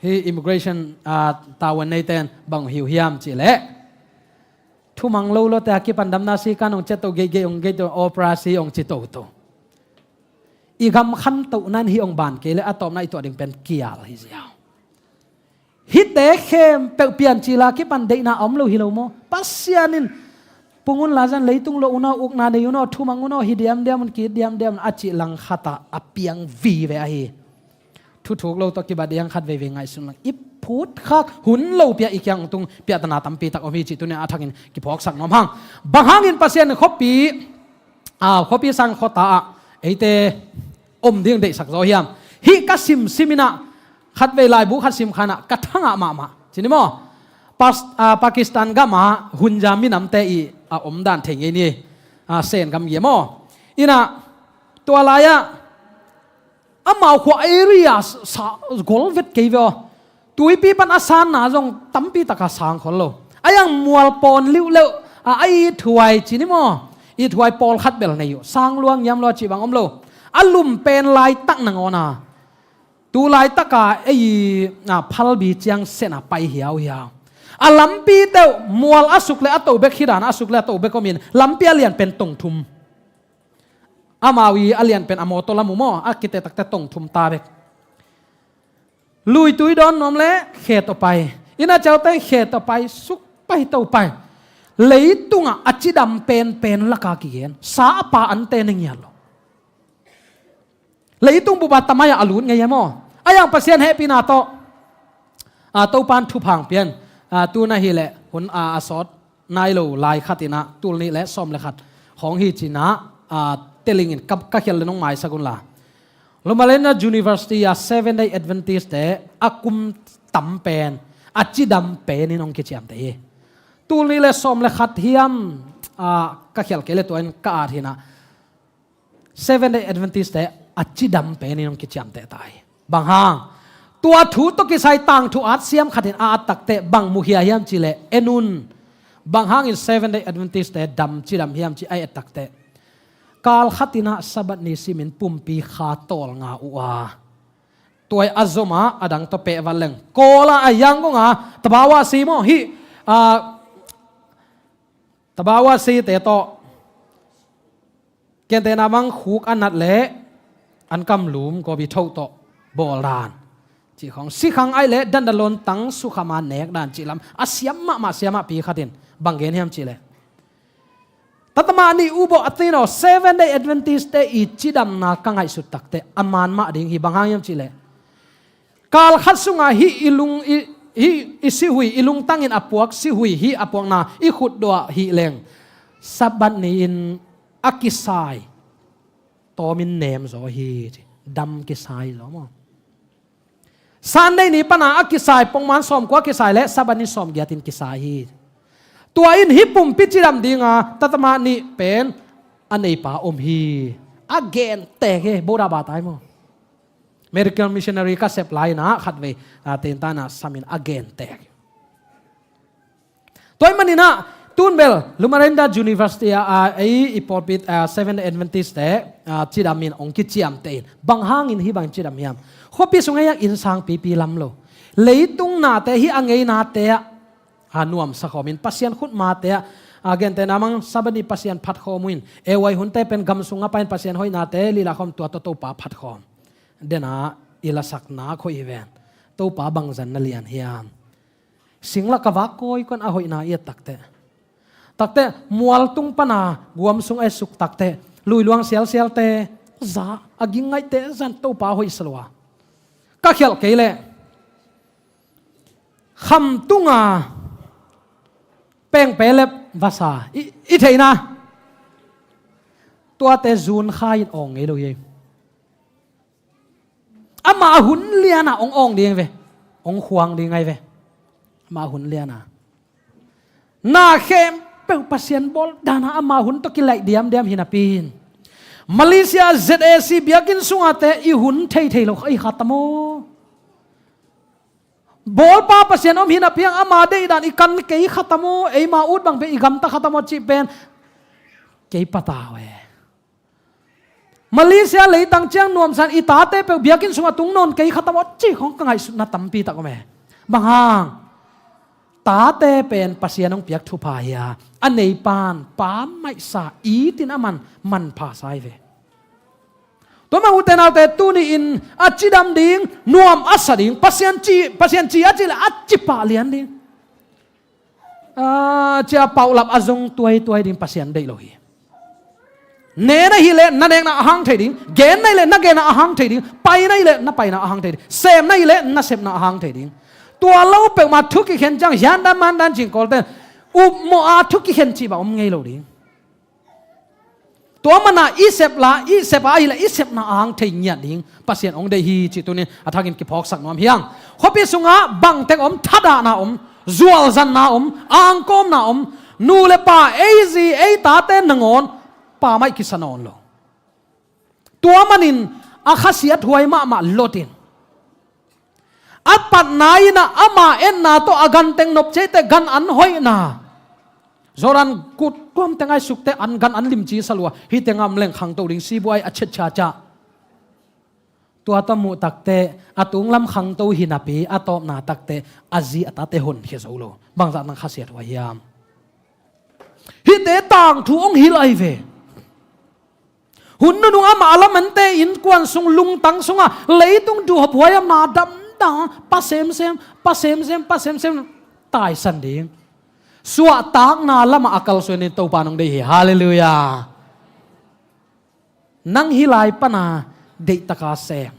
hi immigration, a, tavuan neite in bang hi uh hiam cih leh, thumang lo lote a kipan damna si kan hong cia to, geigei hong gei to, operasi hong ci toto. I gam khantohna in hih hong ban kei leh a tawpna i tuah ding pen kial hi ziau. Hihte khempeuh piancil a kipan deihna a om lo hi lo maw? Pasian in pung unla zan leitung lo un aw, ukna nei un aw, thumang un aw, hi diamdiam un, ki diamdiam un a cih langkhat ah a piang vive ahi. Thuthuk lo tawh kibat ding khat veivei ngaihsun lang. I phutkhak hun lopi ah i kiang tung piahtana tampi tak om hi cih tuni a thakin kiphawksak nuam hang. Bang hangin Pasian in khuapi, a, khuapi sang khuata ah eite om ding deihsak zaw hiam? Hih ka simsim in ah, khatvei laibu khat sim khan ah ka thangah mahmah ci ni maw? Pas-, a, Pakistan gam ah Hunza minamte i a omdan thei ngei ni. A, Sen gam hi maw? In ah tua lai ah amau khua area sa, sa gol vet kei ve aw. Tuipi pan a sanna zong tampi taka sang khol lo. A iang mual pawn liuhleuh a, a ithuai ci ni maw? Ithuai pawlkhat bel nei uh. Sang lua ngiam lua cih bang om lo. A lum pen laitak nangawn a, tu laitaka ei, a, phalbi ciang sena pai hiauhiau. A lampi teuh mual a suk le a to bek hi dan a, a suk le a to bek omin lampi a lian pen tong thum. Amau i a lian pen a mawtaw lam uh maw, a kite takte tong thum ta bek. Lui tui dawn nuam le khe tawh pai. Inn a ciaute khe tawh pai, suk pai to pai. Leitungah a cidam penpen laka kigen. Sa a pa ante na ngiat lo. Leitung bup a tamai ah a lut ngei e maw? A iang Pasian hehpihna tawh, a, Topan thupha hong pian, a, tu na hileh hun a, a sawt nai lo lai khat inah tul nih le sawm le khat khawng hi cinah, a, telingin ka, ka khial le nong maisak unla. Loma Linda University a Seven Day Adventist te a kum tam pen a cidam penin hong kiciamteh hi. Tul nih le sawm le khat hiam, a, ka khial kei le tua in ka at hinah. Seven Day Adventist te a cidam penin hong kiciamteh ta hi. Bang hang? Tua thu tawh kisai tangthu at siam khatin a at takteh bang mukhia hiam cihleh en un. Bang hangin Seven Day Adventist te dam cidam hiam ci a et takteh, kal khatinah Sabbath ni simin pumpi kha tawlnga uh a, tuai a zoma a dang tawh pehvat leng kawla a yanggonga tabawa si maw hih, a, tabawa si te tawh Gentehna bang khuk a nat leh an kamlum kawpi thoh tawh bawl dan cih khawng, sikhang aih leh dandalon tang sukhama nek dan cih lam a siam mahmah siamah pi khatin bang gen hiam cihleh, tatama nih uh bawh a tino Seven Day Adventist te i cidamna ka ngaihsut takteh a man mah ding hi. Bang hang hiam cihleh, kal khat sungah hih i lung, i, hih i sihui, i lungtangin a puak sihui hih a puakna i khutduah hih leng Sabbath ni-in a kisai tawmin nem zaw hi ci. Dam kisai zaw maw? Sunday ni pana a kisai, pongman sawmkua kisai le Sabbath ni sawmgiatin kisai hi. Tua in hih pumpi cidam dinga tatama nih pen a neipa om hi. A gentek hi. Boda batai maw? Medical missionary ka sep lai-inah khatvei, a, tentana samin a gentek. Tua ahih maninah tun bel Loma Linda University ah, a, ei i pawlpi, a, Seventh Day Adventist te, a, cidamin hong kiciamteh in. Bang hangin hih bangin cidam hiam? Khuapi sung ei ah innsang pipi lam lo. Leitung nate hih a ngeinate ah, a, nuamsa khawmin Pasian khutmate ah, a, gentehna mang Sabbath ni Pasian phatkhawm uh in. Ei huai hunte pen gam sungah pai-in Pasian hoihnate lila khawm tua tawh Topa phatkhawm. Dena i lasakna khoi hi ven. Topa bangzan na lian hiam? Singlak a vak kawikawi in a hoihna i et takteh, takteh mualtung pana guam sung a i suk takteh, luiluang sialsialte za, a ging ngaihte zan Topa hoihsa lua. Ka khialh kei leh khamtunga pengpelep vasa i, i theihna tuate zun kha in awng ngei lo hi. Ama hun liana hong awng ding ve. Hong khuang ding ahi ve. Ama hun liana na khempeuh Pasian bawl dana ama hun tawh kilaih diamdiam hi napi in, Malaysia Z A C biakinn sungate i hun theithei lo kha i kha tam aw. Bawlpa Pasian om hi napi ang ama deihdan i kan kei kha tam aw. Eima ut bang pen i gamta kha tam aw cih pen kei patau e. Malaysia leitang ciang nuamsan i tate peuh biakinn sungah tung nawn kei kha tam aw cih khawng ka ngaihsutna tampi tak om e. Bang hang? Tate pen Pasian hong piak thupha hi a, a neipan pa maihsa itin a man, manpha sa hi ve. Tua mah ute naute tuni-in a cidam ding, nuam a sa ding, Pasian ci, Pasian ci a cih leh a ci pah lian ding. A, cia paulap a zong tuaituai ding Pasian deih lo hi. Ne na hih leh na nekna a hang thei ding, gen na hih leh na genna a hang thei ding, pai na hih leh na paina a hang thei ding, sem na hih leh na sepna a hang thei ding. Tua lo peuhmah thu kikhen ciang hiandan mandan cingkawlte upmawh a thu kikhen cih bang om ngei lo ding. Tua mana i sep la, i sep a ahih leh i sepna a hang thei ngiat ding Pasian hong deih hi cih tunin a thakin kiphawksak nuam hi ang. Khuapi sungah bangtek om, thadahna om, zualzanna om, angkawmna om, nu le pa, ei zi ei tate nangawn pa maih kisa nawn lo. Tua manin a khasiat huai mahmah lotin, A patna in ah ama etna tawh a ganteng nopciaite gan an hoihna, Jordan kut tuamte ngaihsukte an gan an limci salua, hih tengah om leng khangto ding, sibuai a chet ciacia. Tua tawh muh takte a tunglam khangto hi napi a tawpna takte a zi a tate honkhia zo lo. Bangzah nang khasiat huai hiam? Hihte tangthu hong hilh ahi ve. Hun nunung amah a lamente innkuan sung, lungtang sungah leitung duhhop huaihamna damdam, pa semsem, pa semsem, pa semsem, taisan ding. Suahtakna lamah a kalsuan in Topa nong deih hi. Halleluiah. Nang hih lai pana deihtaka seng.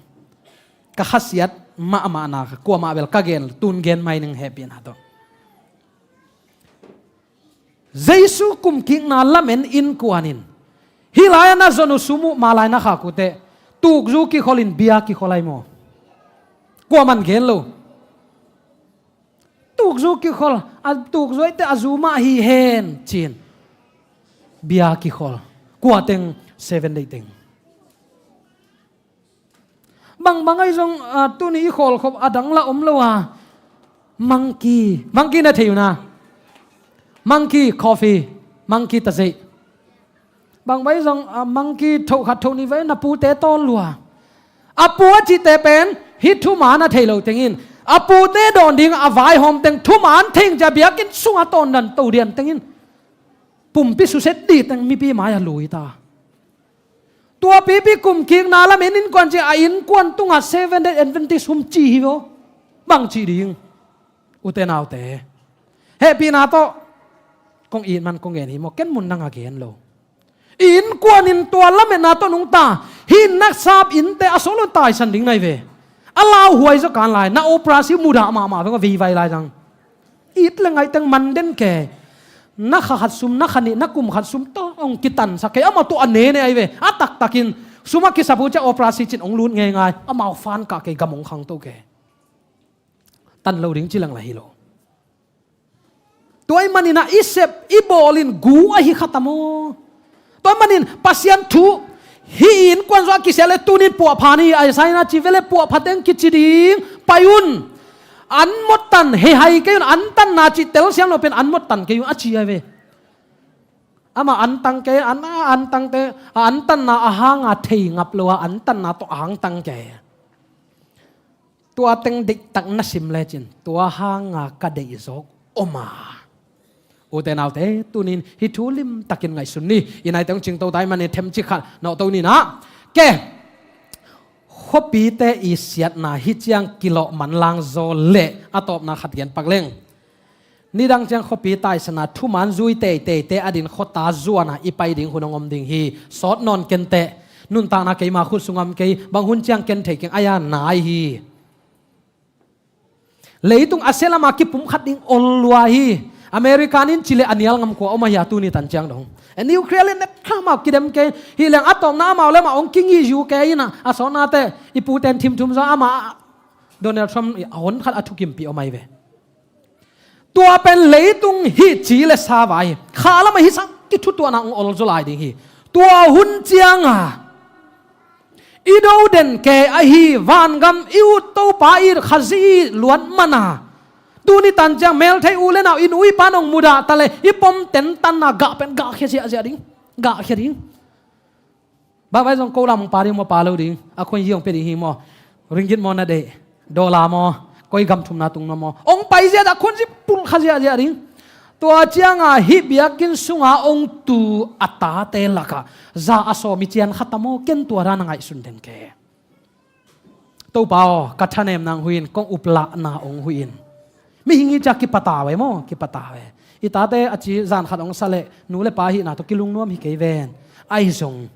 Ka khasiat mahmahna, kuamah bel ka gen, tun gen mai ning hehpihna tawh. Jesu kumkikna lamen innkuan in hih lai-ah na zon uh sum uh, mah lai na khak uh teh tukzu kikholin bia kikhol ai maw? Kuaman gen lo. Tukzu kikhol, a tukzu aite a zu mah hi hen cin. Bia kikhol. Kua teng? Seven Day teng. Bangbang ahi zong, ah, tuni i khawlkhop a dang lah om lo a. Monkey. Monkey na thei uh na. Monkey, coffee. Monkey tazeih. Bangbang ahi zong, ah, monkey thoh khat thoh nih vai na pute tawn lua. A pu a cihte pen hih thuman a thei lo tengin, a pute dawn ding a vaihawm teng thuman theng cia biakinn sungah tawndan to diam tengin, pumpi suset dih teng mipi mai-ah lui ta. Tua pipi kumkikna lamen innkuan ci a, innkuan tungah Seven Day Adventist hum ci hi lo. Bang ci ding? Ute naute, hehpihna tawh kong it man kong gen hi maw? Ken mun dang a gen lo. Innkuan in tua lametna tawh nungta, hih na sap innte a solo taisan ding nai ve. A lauhuai zaw kan lai, na operasi mudah mahmah ve, veivai lai zang. It le ngaih teng man den ke. Na kha khat sum, na kha nih, na kum khat sum tawh hong kitansak ke. Amau tawh a nene ai ve. A taktakin sum a kisap uh cia operasi cin hong lut ngeingai. Amau fan kah ke, gam hong khangto ke. Tan lo ding ci leng lah hi lo. Tua ahih manin ah i sep i bawl in gu ahi kha ta maw? Tua ahih manin Pasian thu hih innkuan zong a kisia le tunin puahpha ni, Isaiah na ci ve le puahpha teng kici ding pai un. An mottan hehai kei un, an tanna cih telsiam lo pen an mottan kei un a ci ai ve. Amah an tang kei, an, an tang te, a an tanna a hanga thei ngap lo a, an tanna tawh a hang tang kei. Tua teng deihtak na sim lecin tua hanga ka deih zawk om a. Ute naute, tunin hih thu limtakin ngaihsun ni. I naite hong cingto ta ahih manin themcik khat nawhto ni na. Ke, khuapite i siatna hih ciang kilawh manlang zaw leh a tawpna khat gen pak leng. Nidang ciang khuapi taisana thuman zui teiteite a din khuata zuana i pai ding hun hong om ding hi. Sawt nawn kenteh. Nuntakna keima khut sungah om kei, bang hun ciang ken thei keng, ai-a nai hi. Leitung a sia lama kipumkhat ding ol lua hi. American in ci leh a nial ngam khua om ahi a, tuni tan ciang dong. E, nuclear le net kha amau kidem kei. Hi leng a tawpna amau le amau hong kingih yu kei in a, a sawtnate i puten thimthum zaw amah Donald Trump a hon khat a thukimpih om ahi ve. Tua pen leitung hih ci le sa vai hi. Kha lamah hih sang kithutuahna hong ol zaw lai ding hi. Tua hun cianga i do den ke ahi, vangam i ut Topa i Khazih i luat mana. Tuni tan ciang melthei u le nau in uipa nong mudah ta le i pom tentanna gah pen gahkhia ziahziah ding. Gahkhia ding. Bang vai zong ko lam hong pa ding maw, pa lo ding? A khuan hi hong pia ding hi maw? Ringgit maw na deih? Dollar maw? Koi gam thumna tung na maw? Hong pai ziahziah, khuan zi pulh kha ziahziah ding. Tua cianga hih biakinn sunga hong tu a tate lakah za a sawm i cian kha ta maw? Ken tua dan a ngaihsun den ke. Topa aw, ka thanemna hong hui in, kong uplahna hong hui in. Mihing hi cia kipata ve maw, kipata ve. I tate a ci zan khat hong sa leh nu le pa hihna tawh kilungnuam hi kei ven. Ahi zong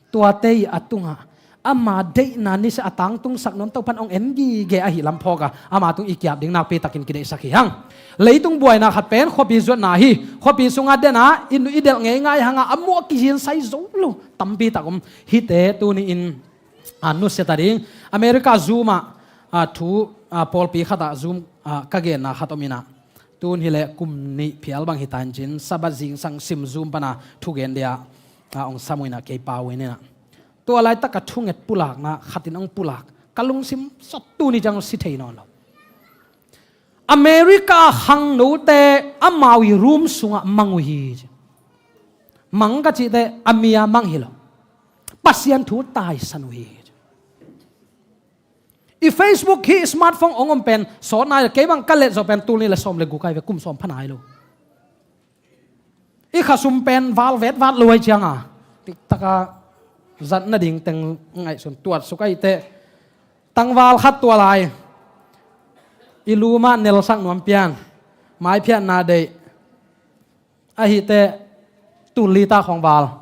tuate i a tungah ama deihna nisia a tangtungsak nawn Topan hong en gige ahi lam phawk a, ama tung i kiap ding nakpi takin kideihsak hi hang. Leitung buaina khat pen khuapi zuatna hi. Khuapi sungah dena i delh ngeingai hanga a muah kihinsai zo lo tampi tak om. Hihte tuni-in a nusia ta ding. America Zoom ah, a, thu, a, pawlpi khatah Zoom, a, ka genna khat om inah. Tun hileh kum nih phial bang hita in cin, Sabbath zingsang sim Zoom pana thugen dia, a, hong sam uh inah kei pau uh inah. Tua laitak a thunget pulakna khatin hong pulak. Ka lungsim sawt, tuni ciang si thei nawn lo. America a khangnote amau i room sungah mang uh hi. Mang ka cihteh a mi a mang hi lo. Pasian thu taisan uh hi. I Facebook hi smartphone hong om pen sawt nai, kei bang ka let zawh pen tul nih le sawm le guk ai ve, kum sawm pha nai lo. I khasum pen val vetvat luai cianga, tiktaka zat nading teng ngaihsun tuatsuk ahihteh, tangval khat tua lai, i luma nelsak nuam pian, maiphiatna deih, ahihteh tul li ta khong val.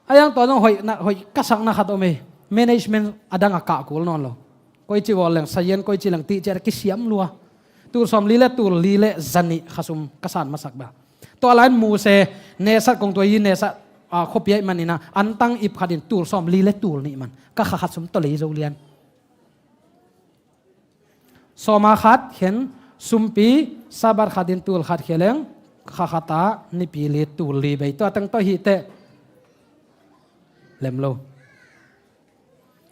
A yang tua zong hoih na, hoih ka sakna khat om ei. Management a dang a kah kul nawn lo. Koici bawl leng sayen, koici leng tih ciat a kisiam lua. Tul sawm li le tul li le zanih khasum ka san masak ba. Tua lain muse nesat kong tua i nesat, a, khuapi aih maninah antang ip khatin tul sawm li le tul nih man ka kha khasum tawh lei zo lian. Sawma khat khen sumpi, Sabbath khatin tul khat khia leng kha khata nipi li tul li bei, tua teng tawh hihteh lem lo.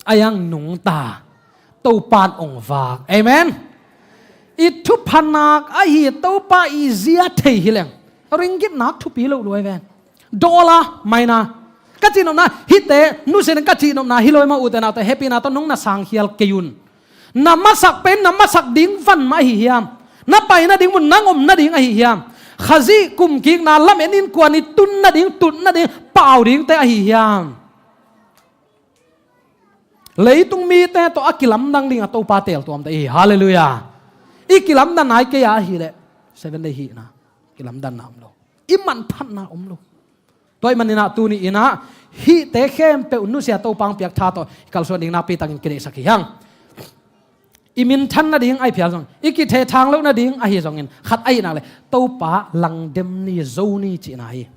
A yang nungta Topan ong vak. Amen. I thuphanak ahi Topa i zia thei hi leng ringgit nak thupi lo luai ven. Dollar maina. Ka cihnopna hite nusian ka cihnopna hi lo mah, ute naute, hehpihna tawh nong na sang khial kei un. Na masak pen na masak ding van mah ahi hiam? Na pai nading mun nang om nading ahi hiam? Khazih kumkikna lamet in kuan i tun nading, tut nading, pau dingte ahi hiam? Leitung mite tawh a kilamdang ding a Topa teel tuamte i hi. Halleluiah. I kilamdan nai kei a hileh Seven Day hihna kilamdanna om lo. I manphatna om lo. Tua ahih maninah tuni inah hihte khempeuh nusia Topa hong piak tha tawh i kalsuan ding nakpi takin kineihsak hi hang. I minthan nading ahi phial zong, i kithethang loh nading ahi zongin, khat ahi nak le Topa langdem ni, zo ni cihna hi.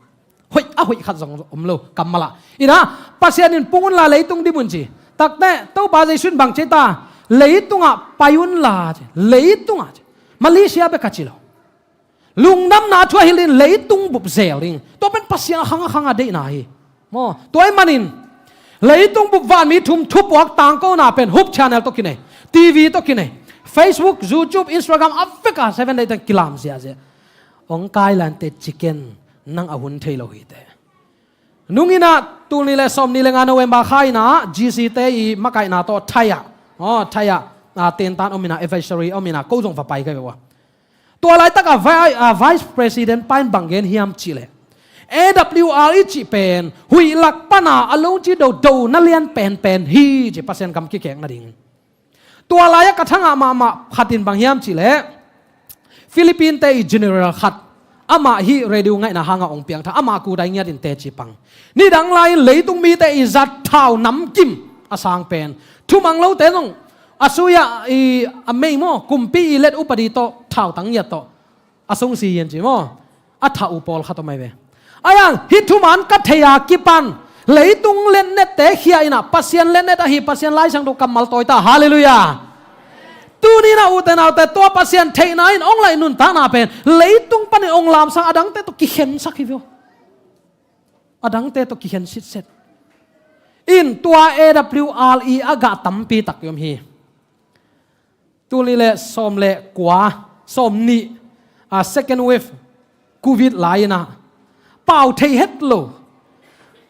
Hoih a hoih khat zong om lo kammal ah. Inah Pasian in pung unla leitung dim un ci. Takte Topa Jesu in bang ci ta? Leitungah pai unla ci. Leitungah ci. Malaysia bek a ci lo. Lungdamna thu a hilh in leitung bup zel ding. Tua pen Pasian a khang a khang a deihna hi. Maw, tua ahih manin leitung bup vanmi thum thupuak tangkona pen Hope Channel tawh kinei, T V tawh kinei, Facebook, YouTube, Instagram a veka Seven Day teng kilam ziahziah. Hong kai lante chicken nang a hun thei lo hite. Nung inah tul nih le sawm nih le nga November kha inah G C te i makaihna tawh Thai ah, aw, Thai ah, a, tentan om inah, advisory om inah ko zong va pai ka ve ua. Tua laitak a vi-, a, Vice President pa in bang gen hiam cihleh, A W R i cih pen huih lak pana a lo ci dodo na lian penpen hi ci, Pasian kam kikhek nading. Tua lai-ah ka thangah mahmah khat in bang hiam cihleh, Philippine te i general khat, amah hih radio ngaihna hangah hong piangtha, amah kudai ngiat in teci pang. Nidang lai-in leitung mite i zat thau namkim a sang pen, thumang lote zong a sui-ah i a mei maw, kumpi i let upadi tawh, thautang ngiat tawh a sungsi hian ci maw, a thah uh pawlkhat om ahi ve. Ahi hang hih thuman ka thei a kipan leitung letnette khia inah Pasian letnet ahi Pasian laisang do kammal tawi ta. Halleluiah. Tuni inah ute naute, tua Pasian theihna in hong laih nuntakna pen leitung panin hong lamsang, adangte tawh kikhensak hi vio. Adangte tawh kikhen sitset. In tua A W R i a gah tampi tak i om hi. Tul nih le sawm le kua, sawm nih, a, second wave Covid lai inah pau thei het lo.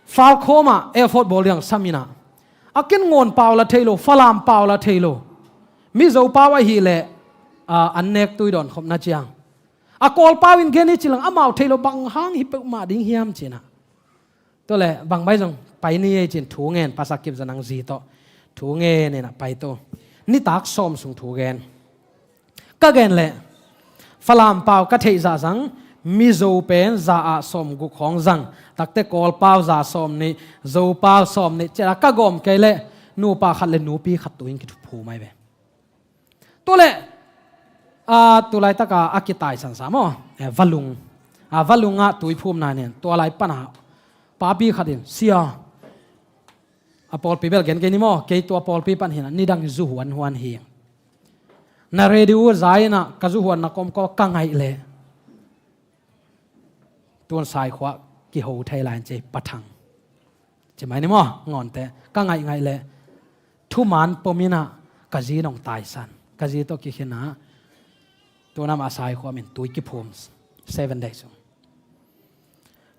Falkhawm ah airport bawl ding sam inah, a ken ngawn pau la thei lo, Falam pau la thei lo. Mizo pau ahileh, a, an nek tui dawn khopna ciang a Kawl pau in gen hi cilang, amau thei lo, bang hang hi peuhmah ding hiam cinah. Tua leh bang mai zong pai ni ei cin thu ngen, Pastor Kip Za Nang zi tawh thu ngen inah pai tu. Nitak sawm sung thu gen. Ka gen leh Falam pau ka theih zah zang, Mizo pen za ah sawm guk khawng zang, takte Kawl pau za sawm nih, Zo pau sawm nih, ciah a ka gawm kei leh nupa khat le nupi khat tu in kithu phum ai ve. Tua leh, a, tu laitaka a kitaisan sa maw, e, Valung. A, Valung ah tuiphumna nen, tua lai pana papi khat in, sia, a pawlpi bel gen kei ni maw, kei tua pawlpi pan hinah nidang zu huanhuan hi. Na radio za inah ka zu huan na kawmkaw ka ngaih leh Tuan Saikhua kiho thei lai an ci, pathang. Ci mai ni maw, ngawnte. Ka ngaih ngaih leh thuman pom inah Ka zi nong taisan, ka zi tawh kikhin ah, tuna mah Saikhua min tui kiphum, seven days.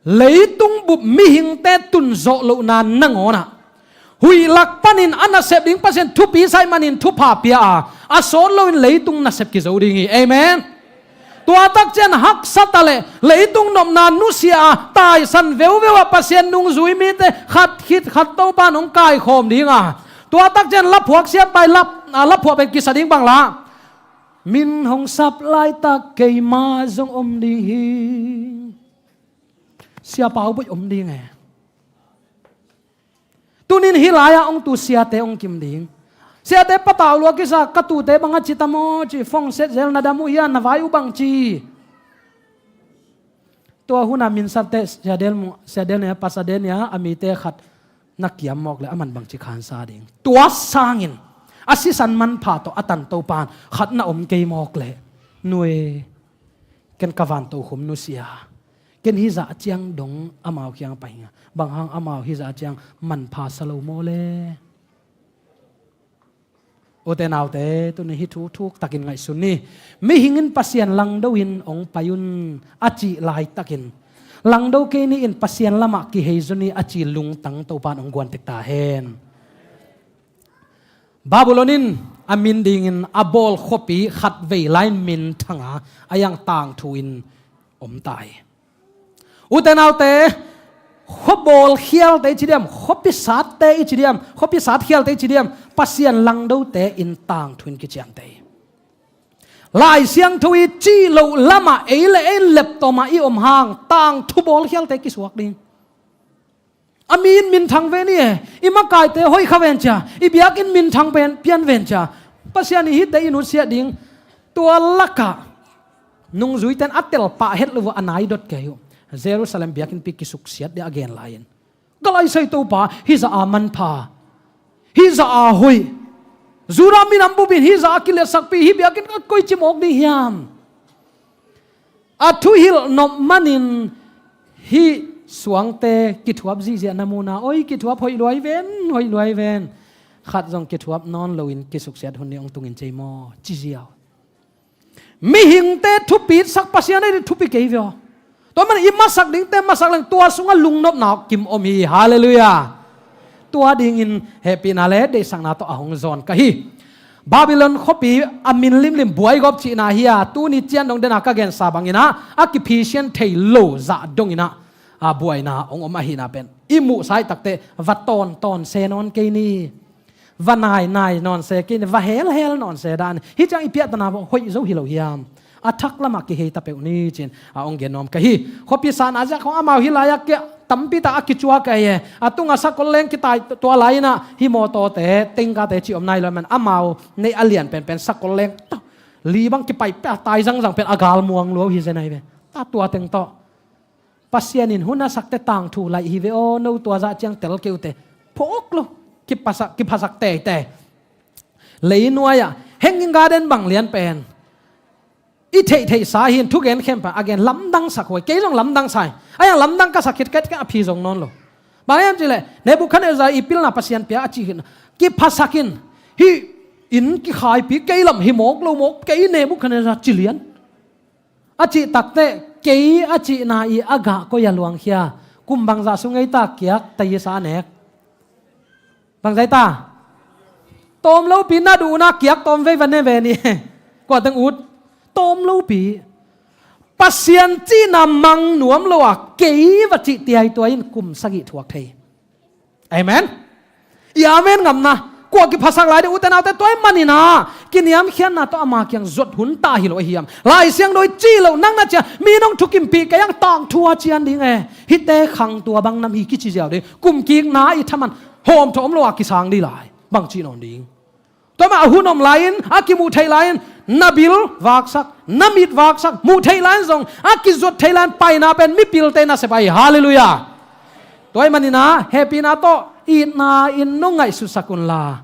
Leitung bup mihingte tunzawh lohna nangawn ah, huih lak panin a nasep ding Pasian thupi sa ahih manin thupha pia a, a sawt loin leitung nasep kizo ding hi. Amen. Tua tak ciang haksa ta leh leitung nopna nusia a, taisan veuveu ah Pasian nungzui mite khat khit khat Topa in hong kaikhawm ding a, tua tak ciang laphuak siat pai lap, a, laphuak pen kisa ding bang la, min hong sap laitak keima zong om ding hi. Siapa uh boi om ding e. Tunin hih lai-ah hong tu siate hong kim ding. Siate patau lua kisa, ka tute bang a ci tam aw ci, phone set zel na dam uh hia, na vai uh bang ci. Tua hun a min sapte Sia Del Mu, Sia Del Nia, Pastor Del Nia, a mite khat na kiam mawk leh aman bangci khansa ding. Tua sangin a sisan manpha tawh a tan Topa in khat na om kei mawk leh, nui, ken ka vantokhum nusia. Ken hih zah ciang dong amau kiang pai ing a, bang hang amau hih zah ciang manpha sa lo maw le? Ute naute, tuni hih thu thuktakin ngaihsun ni. Mihing in Pasian langdo in hong pai un a cih laitakin, langdo kei ni in Pasian lamah kihei zaw ni a ci lungtang Topa in hong guan tek ta hen. Babylon in a min dingin a bawl khuapi khatvei lai-in minthang a, a iang tangthu in om ta hi. Ute naute, khuabawl khialte i ci diam, khuapi satte i ci diam, khuapi sat khialte i ci diam, Pasian langdote in tangthu in kiciamteh hi. Lai Siangtho i cih loh lamah ei le ei in leptawm a i om hang tangthu bawl khialte kisuak ding. A mi in minthang ve ni e, i makaite hoih kha ven cia, i biakinn minthang pen pian ven cia, Pasian i hihte i nusiat ding. Tua lakah nungzuite in a telpah het lo uh a nai dot kei uh. Jerusalem biakinnpi kisuksiat ding a gen lai-in, ka Lai Siangtho Topa, hih zah a manpha, hih zah a hoih, Judah minam bup in hih zah a kiliatsakpi, hih biakinn a koici mawk ding hiam? A thuhilh nop manin hih suangte kithuap zihziah na mu na, oi, kithuap hoih luai ven, hoih luai ven. Khat zong kithuap nawn loin kisuksiat hun ding hong tungin cei maw, ci ziau. Mihingte thupitsak Pasian ahi ding thupi kei ve aw. Tua man i masak dingte masak leng tua sungah lungnopna kim om hi. Halleluiah. Tua dingin hehpihna le deihsakna tawh a hong zawn ka hi. Babylon khuapi a min limlim buaigawp cihna hi a, tuni cian dong dena ka gensa bangin ah a kiphisian thei lo zah dongin ah, a, buaina hong om ahihna pen i muhsa i takteh va tawntawn se nawn kei ni. Va nainai nawn se kei ni, va helhel nawn se dan. Hih ciang i piahtana hoih zo hi lo hiam? A thak lamah kihei ta peuh ni ci-in a hong gen nuam ka hi. Khuapi satna ziak khong amau hih lai-ah tampi tak a kicuak ahi e. A tungah sakol leng kitai tua lai-in ah hih mawtawte, tengkate cih om nai lo man, amau neih a lian penpen sakol leng tawh li bang kipai pia tai zangzang pen a gal muang lua uh hi zen ahi ve. Ta tua teng tawh Pasian in hun a sakte tangthu laih hi ve aw, no tua zah ciang tel kei uh teh phawk lo, kiphasak, kiphasak teitei. Leinuai-ah Hanging Garden bang lian pen i theihtheihsa hi in, thugen khempeuh a gen lamdangsak huai, kei zong lamdangsa hi. A iang lamdang ka sak khit kei a phi zong nawn lo. Bang hiam cih leh Nebuchadnezzar i pilna Pasian pia a cih khit na, kiphasak in, hih inn kikhaipi kei lam hi mawk lo mawk, kei Nebuchadnezzar ci lian. A cih takteh kei a cihna i a gah koi a luangkhia? Kum bangzah sung ei ta kiak ta i sa a nek? Bangzah ei ta? Tawm lopi na duhna kiak tawm vei va ne ve ni. Kua teng ut? Tawm lopi. Pasian cihna mang nuam lo a kei va cih tiaituai in kum sagih thuak thei. Amen. I amen ngamna, kua kiphasak lai ding, ute naute, tua ahih manin ah kiniamkhiatna tawh ama kiang zuat hun ta hi lo ahi hiam? Lai Siangtho i cih loh nang na ciah, mi nong thukimpih kei ang tangthu a cian ding e. Hihte khang tua bang nam hi kici ziau ding. Kumkikna i thaman hawmthawh om lo a kisang dih lai. Bang cih nawn ding? Tua mah a hun om lai-in, a kimuh theih lai-in, na bil vaksak, na mit vaksak, muh theih lai-in zong a kizuat theih lai-in paina pen mipilte nasep ahi. Halleluiah. Tua ahih manin ah hehpihna tawh itna in nong ngaihsutsak unla.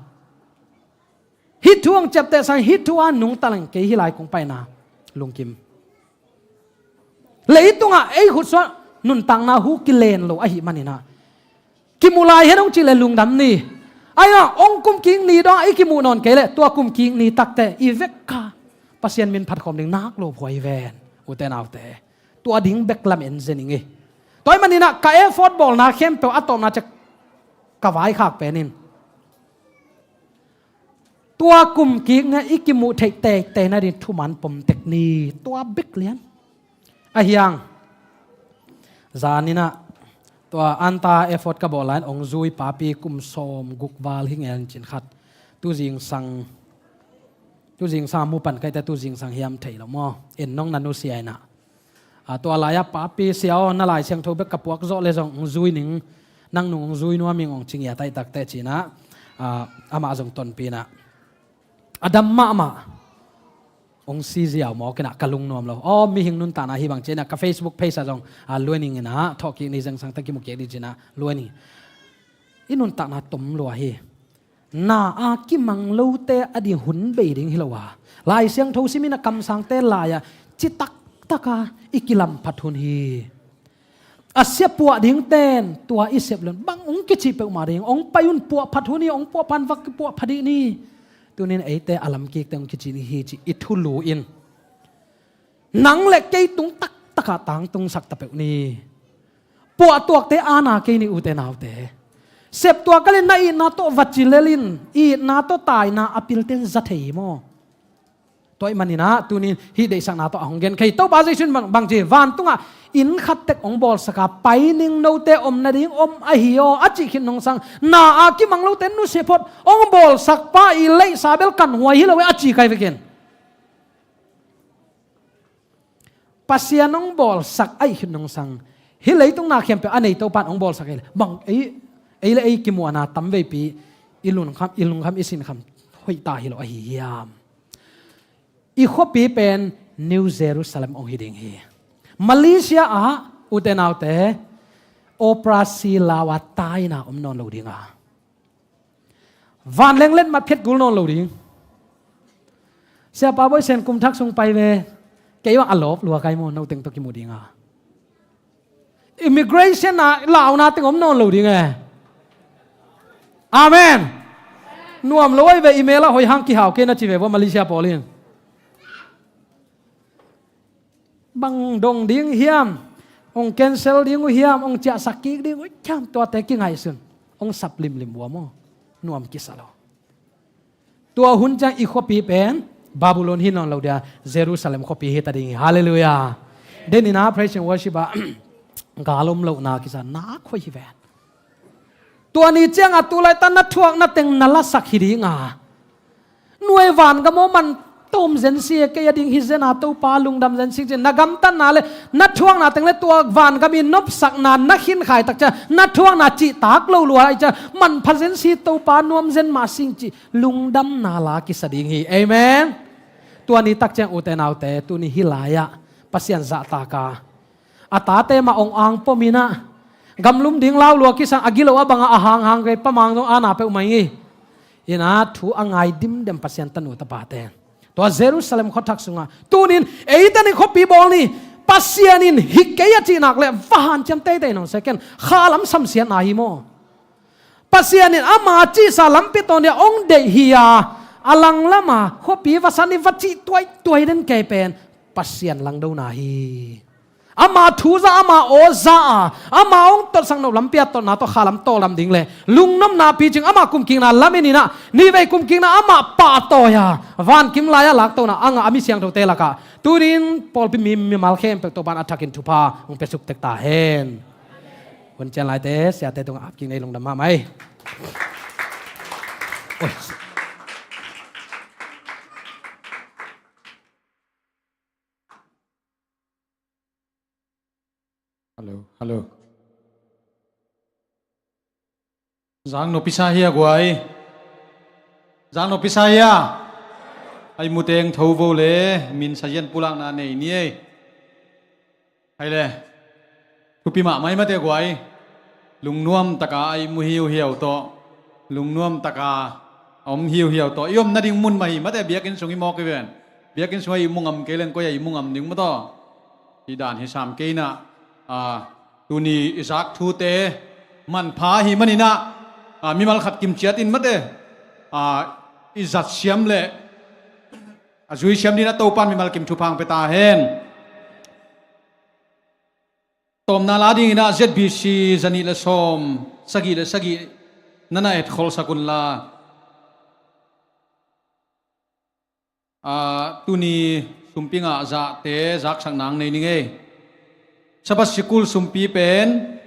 Hih thu hong ciaptehsak in, hih thu a nungta leng kei hih lai kong paina lungkim. Leitungah ei khutsuah nuntakna hu kilen lo ahih manin ah, kimu lai hen hong cih leh lungdam ni. Ahi hang ong kumkik ni dong a i kimuh nawn kei leh tua kumkik ni takte i vekpi-a Pasian min phatkhawm ding nak lo phuai ven, ute naute. Tua ding bek lamen zening hi. Tua ahih manin ah ka effort bawlna khempeuh a tawpna ciang ka vaikhak pen in tua kumkikna i kimuh theih teitei nading thuman pom tek ni, tua bek lian. Ahi hang zanin ah tua anta effort ka bawl lai-in ong zui papi kum sawm guk val hi ngel cin khat. Tu zingsang, tu zingsang mu pan kaite, tu zingsang hiam thei lo maw. En nong na nusia in ah. A, tua lai-ah papi sia aw, na Lai Siangtho bek ka puak zawh leh zong ong zui ning, nang nung ong zui nuam ing ong ci ngiat ahih takte ci-in ah, a, amah zong tonpih in ah a dam mahmah ong si ziau mawk in ah ka lungnuam lo. Aw, mihing nuntakna hi bang ci-in ah ka Facebook page ah zong, a, luai ning in ah, thawhkik ni zingsang teh kimu kik ding ci-in ah luai ning. I nuntakna tom lua hi. Na a kimang lote ading hun bei ding hi lo a, Lai Siangtho simin a kamsangte lai-ah citak taka i kilamphat hun hi. A sia puah dingten tua i sep lun bang ong kici peuhmah ding, ong pai un, puahphat hun hi, ong puahphat un va kipuahphat dih ni. Tunin eite a lamkikte ong kici ni hi ci i thulu in nang le kei tung taktakah tangtungsak ta peuh ni. Puahtuakte ana kei ni, ute naute. Septuak a le na itna tawh va ci lel in, itna tawh taina a pilten za thei hi maw. Tua ahih manin ah tunin hih deihsakna tawh a hong gen kei Topa Jesu in bang, bang ci, vantungah inn khat tek ong bawlsak a, pai ning, note om nading om ahi aw a cih khit nungsang, na a kimang lote nusia phot ong bawlsak pa i leihsa bel kan huai hi lo e a ci kai vekin. Pasian hong bawlsak ahih khit nungsang, hih leitung na khempeuh a nei Topa in hong bawlsak ahih leh bang ei, ei le ei kimuhna tam veipi i lungkham, i lungkham i sinkham hoih ta hi lo ahi hiam? I khuapi pen New Jerusalem hong hi ding hi. Malaysia ah, ute naute, operasi lau a taina om nawn lo ding a, vanleng letmat phiat gul nawn lo ding. Siapa Bawi Sen kum thak sung pai ve. Kei bang a lawp lua kai maw, no teng tawh kimu ding a. Immigration ah launa teng om nawn lo ding e. Amen. Nuam lo ahi ve, email ah hoi hang kihau kei na ci ve vua Malaysia pawl in. Bang dong ding hiam? Hong cancel ding uh hiam? Hong ciahsak kik ding uh hiam? Tuate kingaihsun. Hong sap limlim uh a maw. Nuam kisa lo. Tua hun ciang i khuapi pen Babylon hi nawn lo dia, Jerusalem khuapi hi ta ding hi. Halleluiah. Deninah praise and worship ah gal om lohna kisa nak hoih hi ven. Tua ni ciangah tu laitak na thuakna teng na lasak hi ding a, nuai vangam aw, man tawm zen si e, kei a ding hi zen a, Topa lungdam zen sing ci-in na gamtatna le na thuakna teng le tua vangam i nopsakna na khinkhai tak ciang na thuakna cihtak lo lua ahih ciang manpha zen si, Topa nuam zen mah sing cih lungdamna la kisa ding hi. Amen. Tua ni tak ciang ute naute, tuni hih lai-ah Pasian zahtak a, a tate mah hong angpom inah, gamlum ding lau lua kisang a gilo a bangah a hanghang vei, Pa Mang zong ana peuhmah ing hi. Inah thu a ngai dimdem Pasian tanu tapate, tua Jerusalem khuathak sungah tunin eite in khuapi bawl ni, Pasian in hi kei a cih nak leh va hanciam teitei nawn se ken, khalam samsiatna hi maw. Pasian in ama cihsa lampi tawn dia hong deih hi a, a langlam a khuapi va san ni va cih tuaituai den kei pen Pasian langdona hi. Ama thu za, ama aw za a, ama hong totsak nop lampi a totna tawh khalam tawldam ding le lungnopna picing, ama kumkikna lamen inah nihvei kumkikna amah pahtawi a, vankim lai-ah laktona a ngah a mi siangthote lakah tunin pawlpi mi, mimal khempeuh Topa in a thakin thupha hong piasuk tek ta hen. Hun cian laite, siate tungah apkik nei, lungdam mahmah ei. Oi. Hallo, hallo. Zang nopisa hia guai. Zang nopisa hia. Ai muteng tho vo le, min sazian pulakna nei ni ei. Hai le. Thupi mahmah hi mate guai. Lungnuam taka a ihmu hiuhiau tawh, lungnuam taka a om hiuhiau tawh, i om nading mun mah hi mate, biakinn sung i mawk i ven. Biakinn sung a ihmu ngam kei leng koi a ihmu ngam ding maw tawh. Hi dan hi sam kei inah, a, tuni i zak thute manpha hi maninah, a, mimal khat kim ciat in mate, a, i zat siam le a zui siam dingin a Topan mimal kim thupha hong pia ta hen. Tawpna la dingin a Z B C zanih le sawm sagih le sagih na na etkhol sak un la. A, tuni sumpi ngah zahte zaksak nang nei ning ei. Sabbath sikul sumpi pen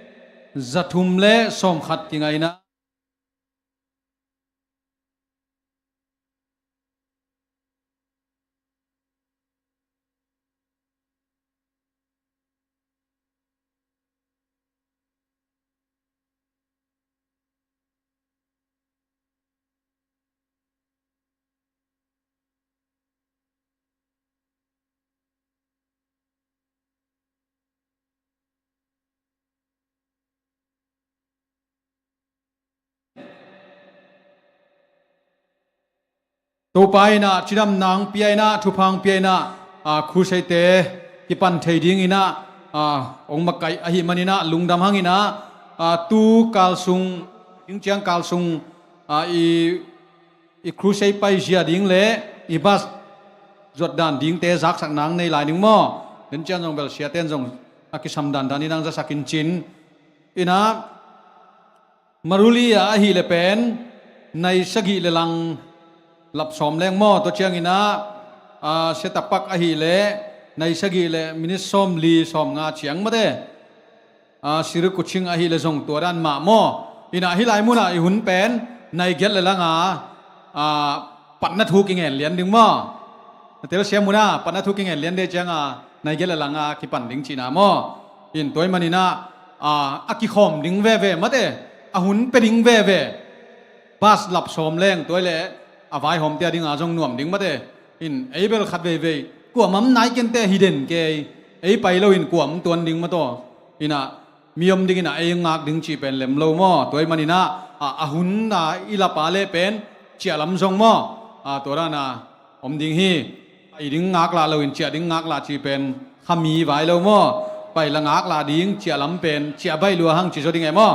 zathum le sawmkhat kingaihna. Topa in a cidamna hong pia in a, thupha hong pia in a, a, crusade-te kipan thei dingin a, a, hong makaih ahih manin a lungdam hang in a, a, tu kal sung, ding ciang kal sung, a, i, i crusade paizia ding le i bus zuat dan dingte zaksak nang nei lai ning maw. Den ciang zong bel siate in zong a kisam dandan in hong zasak in cin. In a, Maruli ah ahih leh pen nai sagih le lang lap sawm leng maw, tua ciangin a, a, Setapak ahih leh nai sagih le minit sawm li sawm nga ciang mate. A, Sirikuching ahih leh zong tua dan mah maw. In a hih lai mun ah i hun pen nai giat le lang a, a, patna thu kingen lian ding maw. Na telsiam un a, patna thu kingen lian ding ciang a, nai giat le lang a kipan ding cihna maw. In tua ahih manin a, a, a kikhawm ding veve mate, a hun pia ding veve. Bus lap sawm leng tua ahih leh a vaihawmte a ding a zong nuam ding mate. In ei bel khat veivei kuamah om nai kei inteh hi den kei, ei pai lo in kuamah tuan ding mate. In a, mi om dingin a ei ngak ding cih pen lem lo maw. Tua ahih manin a, a, a hun a i lap a leh pen ciah lam zong maw, a, tua dan a om ding hi. Pai ding ngaklah lo in ciah ding ngaklah cih pen kha mi vai lo maw. Pai la ngaklah ding, ciah lam pen ciah baih lua hang ci zaw ding e maw.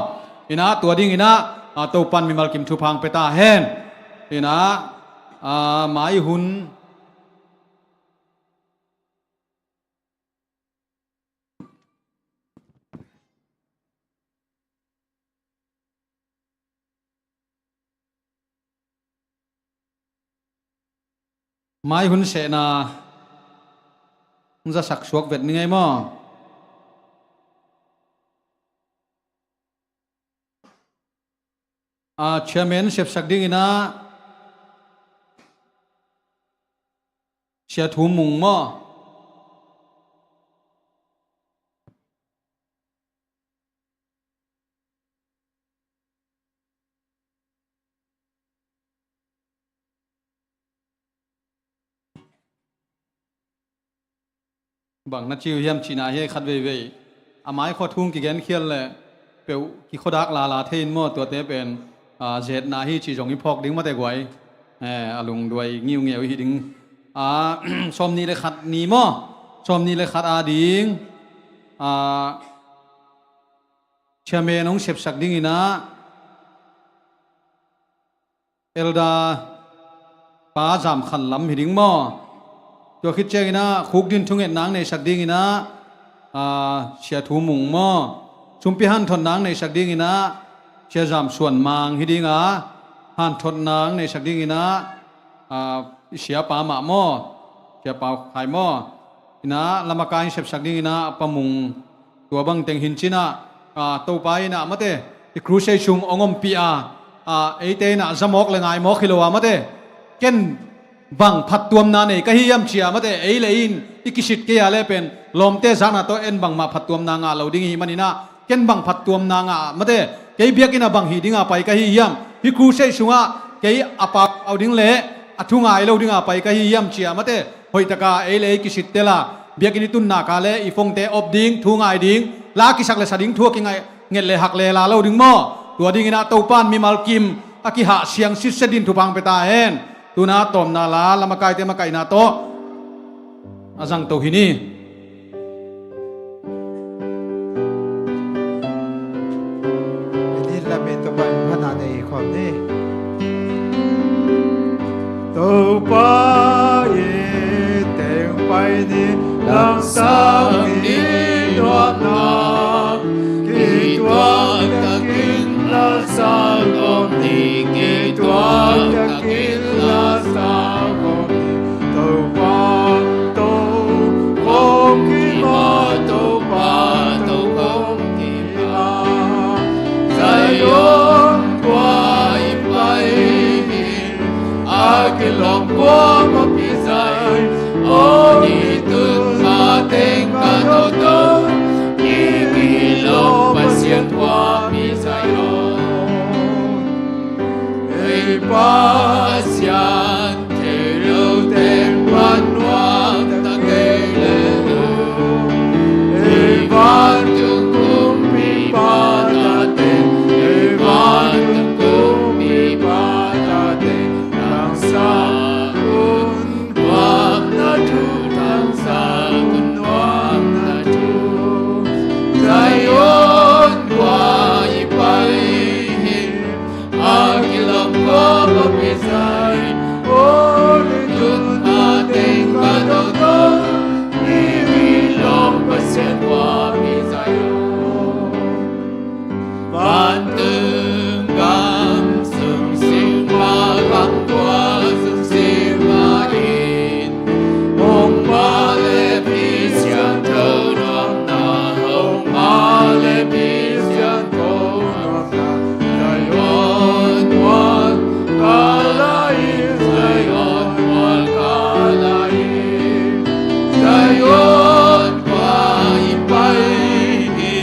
In a, tua dingin a, a, Topan mimal kim thupha hong pia ta hen. In a, a, mai hun mai hun sehna hong zasak suak vet ning ei maw. A, chairman sepsak dingin a, Sia Thu Mung maw. Bang na ci uh hiam cihna hi khat veivei. A mai khua thu hong kigenkhial leh peuh kikhuadak lala thei in maw, tuate pen, a, zetna hi cih zong i phawk ding mate guai. Eh, a lungduai ngiungeu hi ding. A, sawmnih le khat ni maw. Sawmnih le khat a ding. A, chairman hong sepsak dingin a, Elder Pa Zam Khan Lam hi ding maw. Tua khit ciangin a, khukdin thungetna hong neisak dingin a, a, Sia Thu Mung maw. Sumpi hanthotna hong neisak dingin a, Sia Zam Suan Mang hi ding a, hanthotna hong neisak dingin a, a, i siapa mah maw. Siapa Khai maw. In a, lamakai sepsak dingin a, Pa Mung, tua bang teng hi in cin a, a, Topa in a mate, i crusade sung hong ompih a, a, eite in a zamawk le ngaimawk hi lo a mate, ken bang phattuamna nei ka hi hiam ci a mate, ei le ei in i kisit kei a leh pen lawmte zakna tawh en bangmah phattuamna ngah lo ding i hih manin a, ken bang phattuamna ngah mate, kei biakinn ah bang hih ding a pai ka hi hiam, hih crusade sungah kei a pau ding le a thu ngai lo ding a pai ka hi hiam ci a mate, hoih taka ei le ei kisit tel a, biakinn i tun nak a leh i phone-te off ding, thu ngai ding, la kisak le sa ding, thu a kingaih nget le hak le la lo ding maw. Tua dingin a Topan mimal kim a kihah siang sitset dingin thupha hong pia ta hen. Tu-in a tawpna la, lamakaite makaihna tawh a zangto hi ni. Langsang i nuamna kituak takin, langsang om ni kituak takin, langsang om ni. Topa, Topa, Topa, Topa, Zion khua i pai hi, a kilawm khua mawk hi Zion. Aw ni tun mateng ka toto, i kilawm Pasian khua hi Zion. Ei Pasian, thei lo teng pan nuam ta kei le uh. Ei vantung kumpipa tate, ei vantung kumpipa tate, langsang un nuamna thu, langsang un nuamna thu. Zion khua i pai hi, a kilawm khua mawk hi Zion. Aw ni tun mateng ka toto, i kilawm Pasian khua hi Zion. Vantung gam sung singma, gam khua sung singma in, hong mah le Pasian tho nuamna, hong mah le Pasian tho nuamna. Zion khua ka la hi, Zion khua ka la hi. Zion khua i pai hi,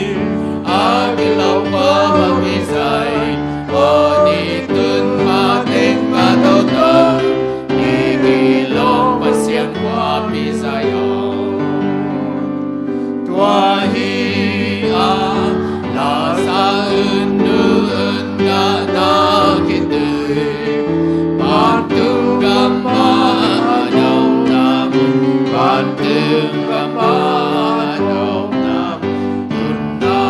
a kilawm khua mawk hi Zion. Aw ni tun mateng ka toto, i kilawm Pasian khua hi Zion. Tua hi a, la sa un, nu un, ngahna kitui, vantung gam mah a nopna mun, vantung gam mah a nopna mun. Tun na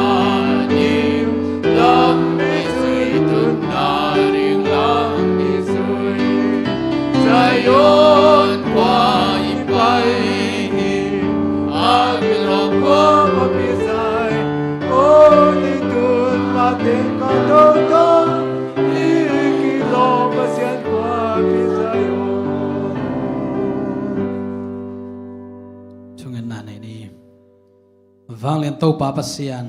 ding lam i zui, tun na ding lam i zui. Zion khua i pai hi, a kilawm khua mawk hi Zion. Aw ni tun mateng ka toto, i kilawm Pasian khua hi Zion. Thungetna nei ni. Vanglian Topa Pasian,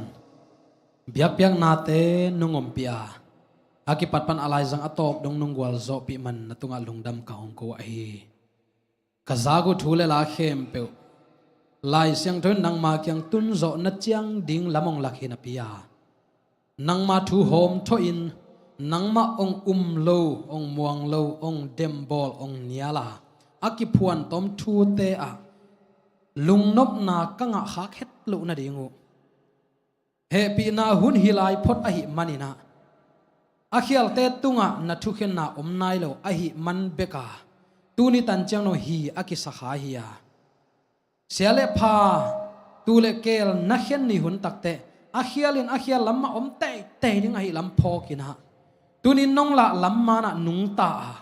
biakpiaknate nong ompih a, a kipat pan a laizang a tawp dong nong gualzawhpih man na tungah lungdam ka hong ko ahi hi. Ka zak uh thu le la khempeuh Lai Siangtho in nangma kiang tunzawh na ciang ding lam hong lak hi napi a, nangma thu hawm thawhin, nangmah hong um lo, hong muang lo, hong dembawl, hong nial a, a kiphuan tawm thute ah lungnopna ka ngah khak het loh nading uh, hehpihna hun hi lai phot ahih manin ah, a khialte tungah na thukhenna om nai lo ahih man bek a, tuni tan ciang dong hi a kisa kha hi a, sia le pha, tuu le keel na khen ni hun takteh, a khial in a khial lam mah om teitei ding ahih lam phawkin ah, tuni nong lah lam man ah nungta a,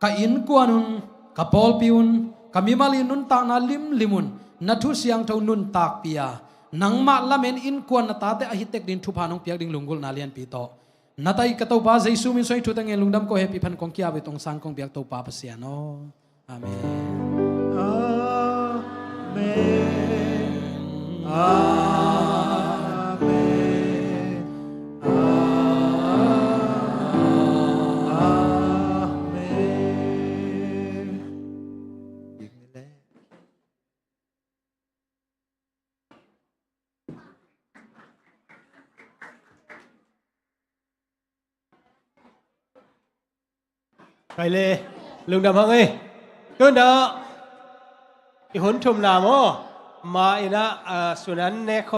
ka innkuan un, ka pawlpi un, ka mimal in nuntakna limlim un na thu siangtho nuntakpih a, nangmah lamen innkuan na tate ahi tek ding thupha nong piak ding lunggulhna lianpi tawh, na taih ka Topa Jesu min suang thu tangin lungdam ko, hehpih phan kong ki-ap hi. Tong sang kong biak Topa Pasian aw. Amen. Amen. Amen. Amen. Kai le, lungdam hang ei. Tun dah i hun thumna maw, ma in ah, ah, sunan nek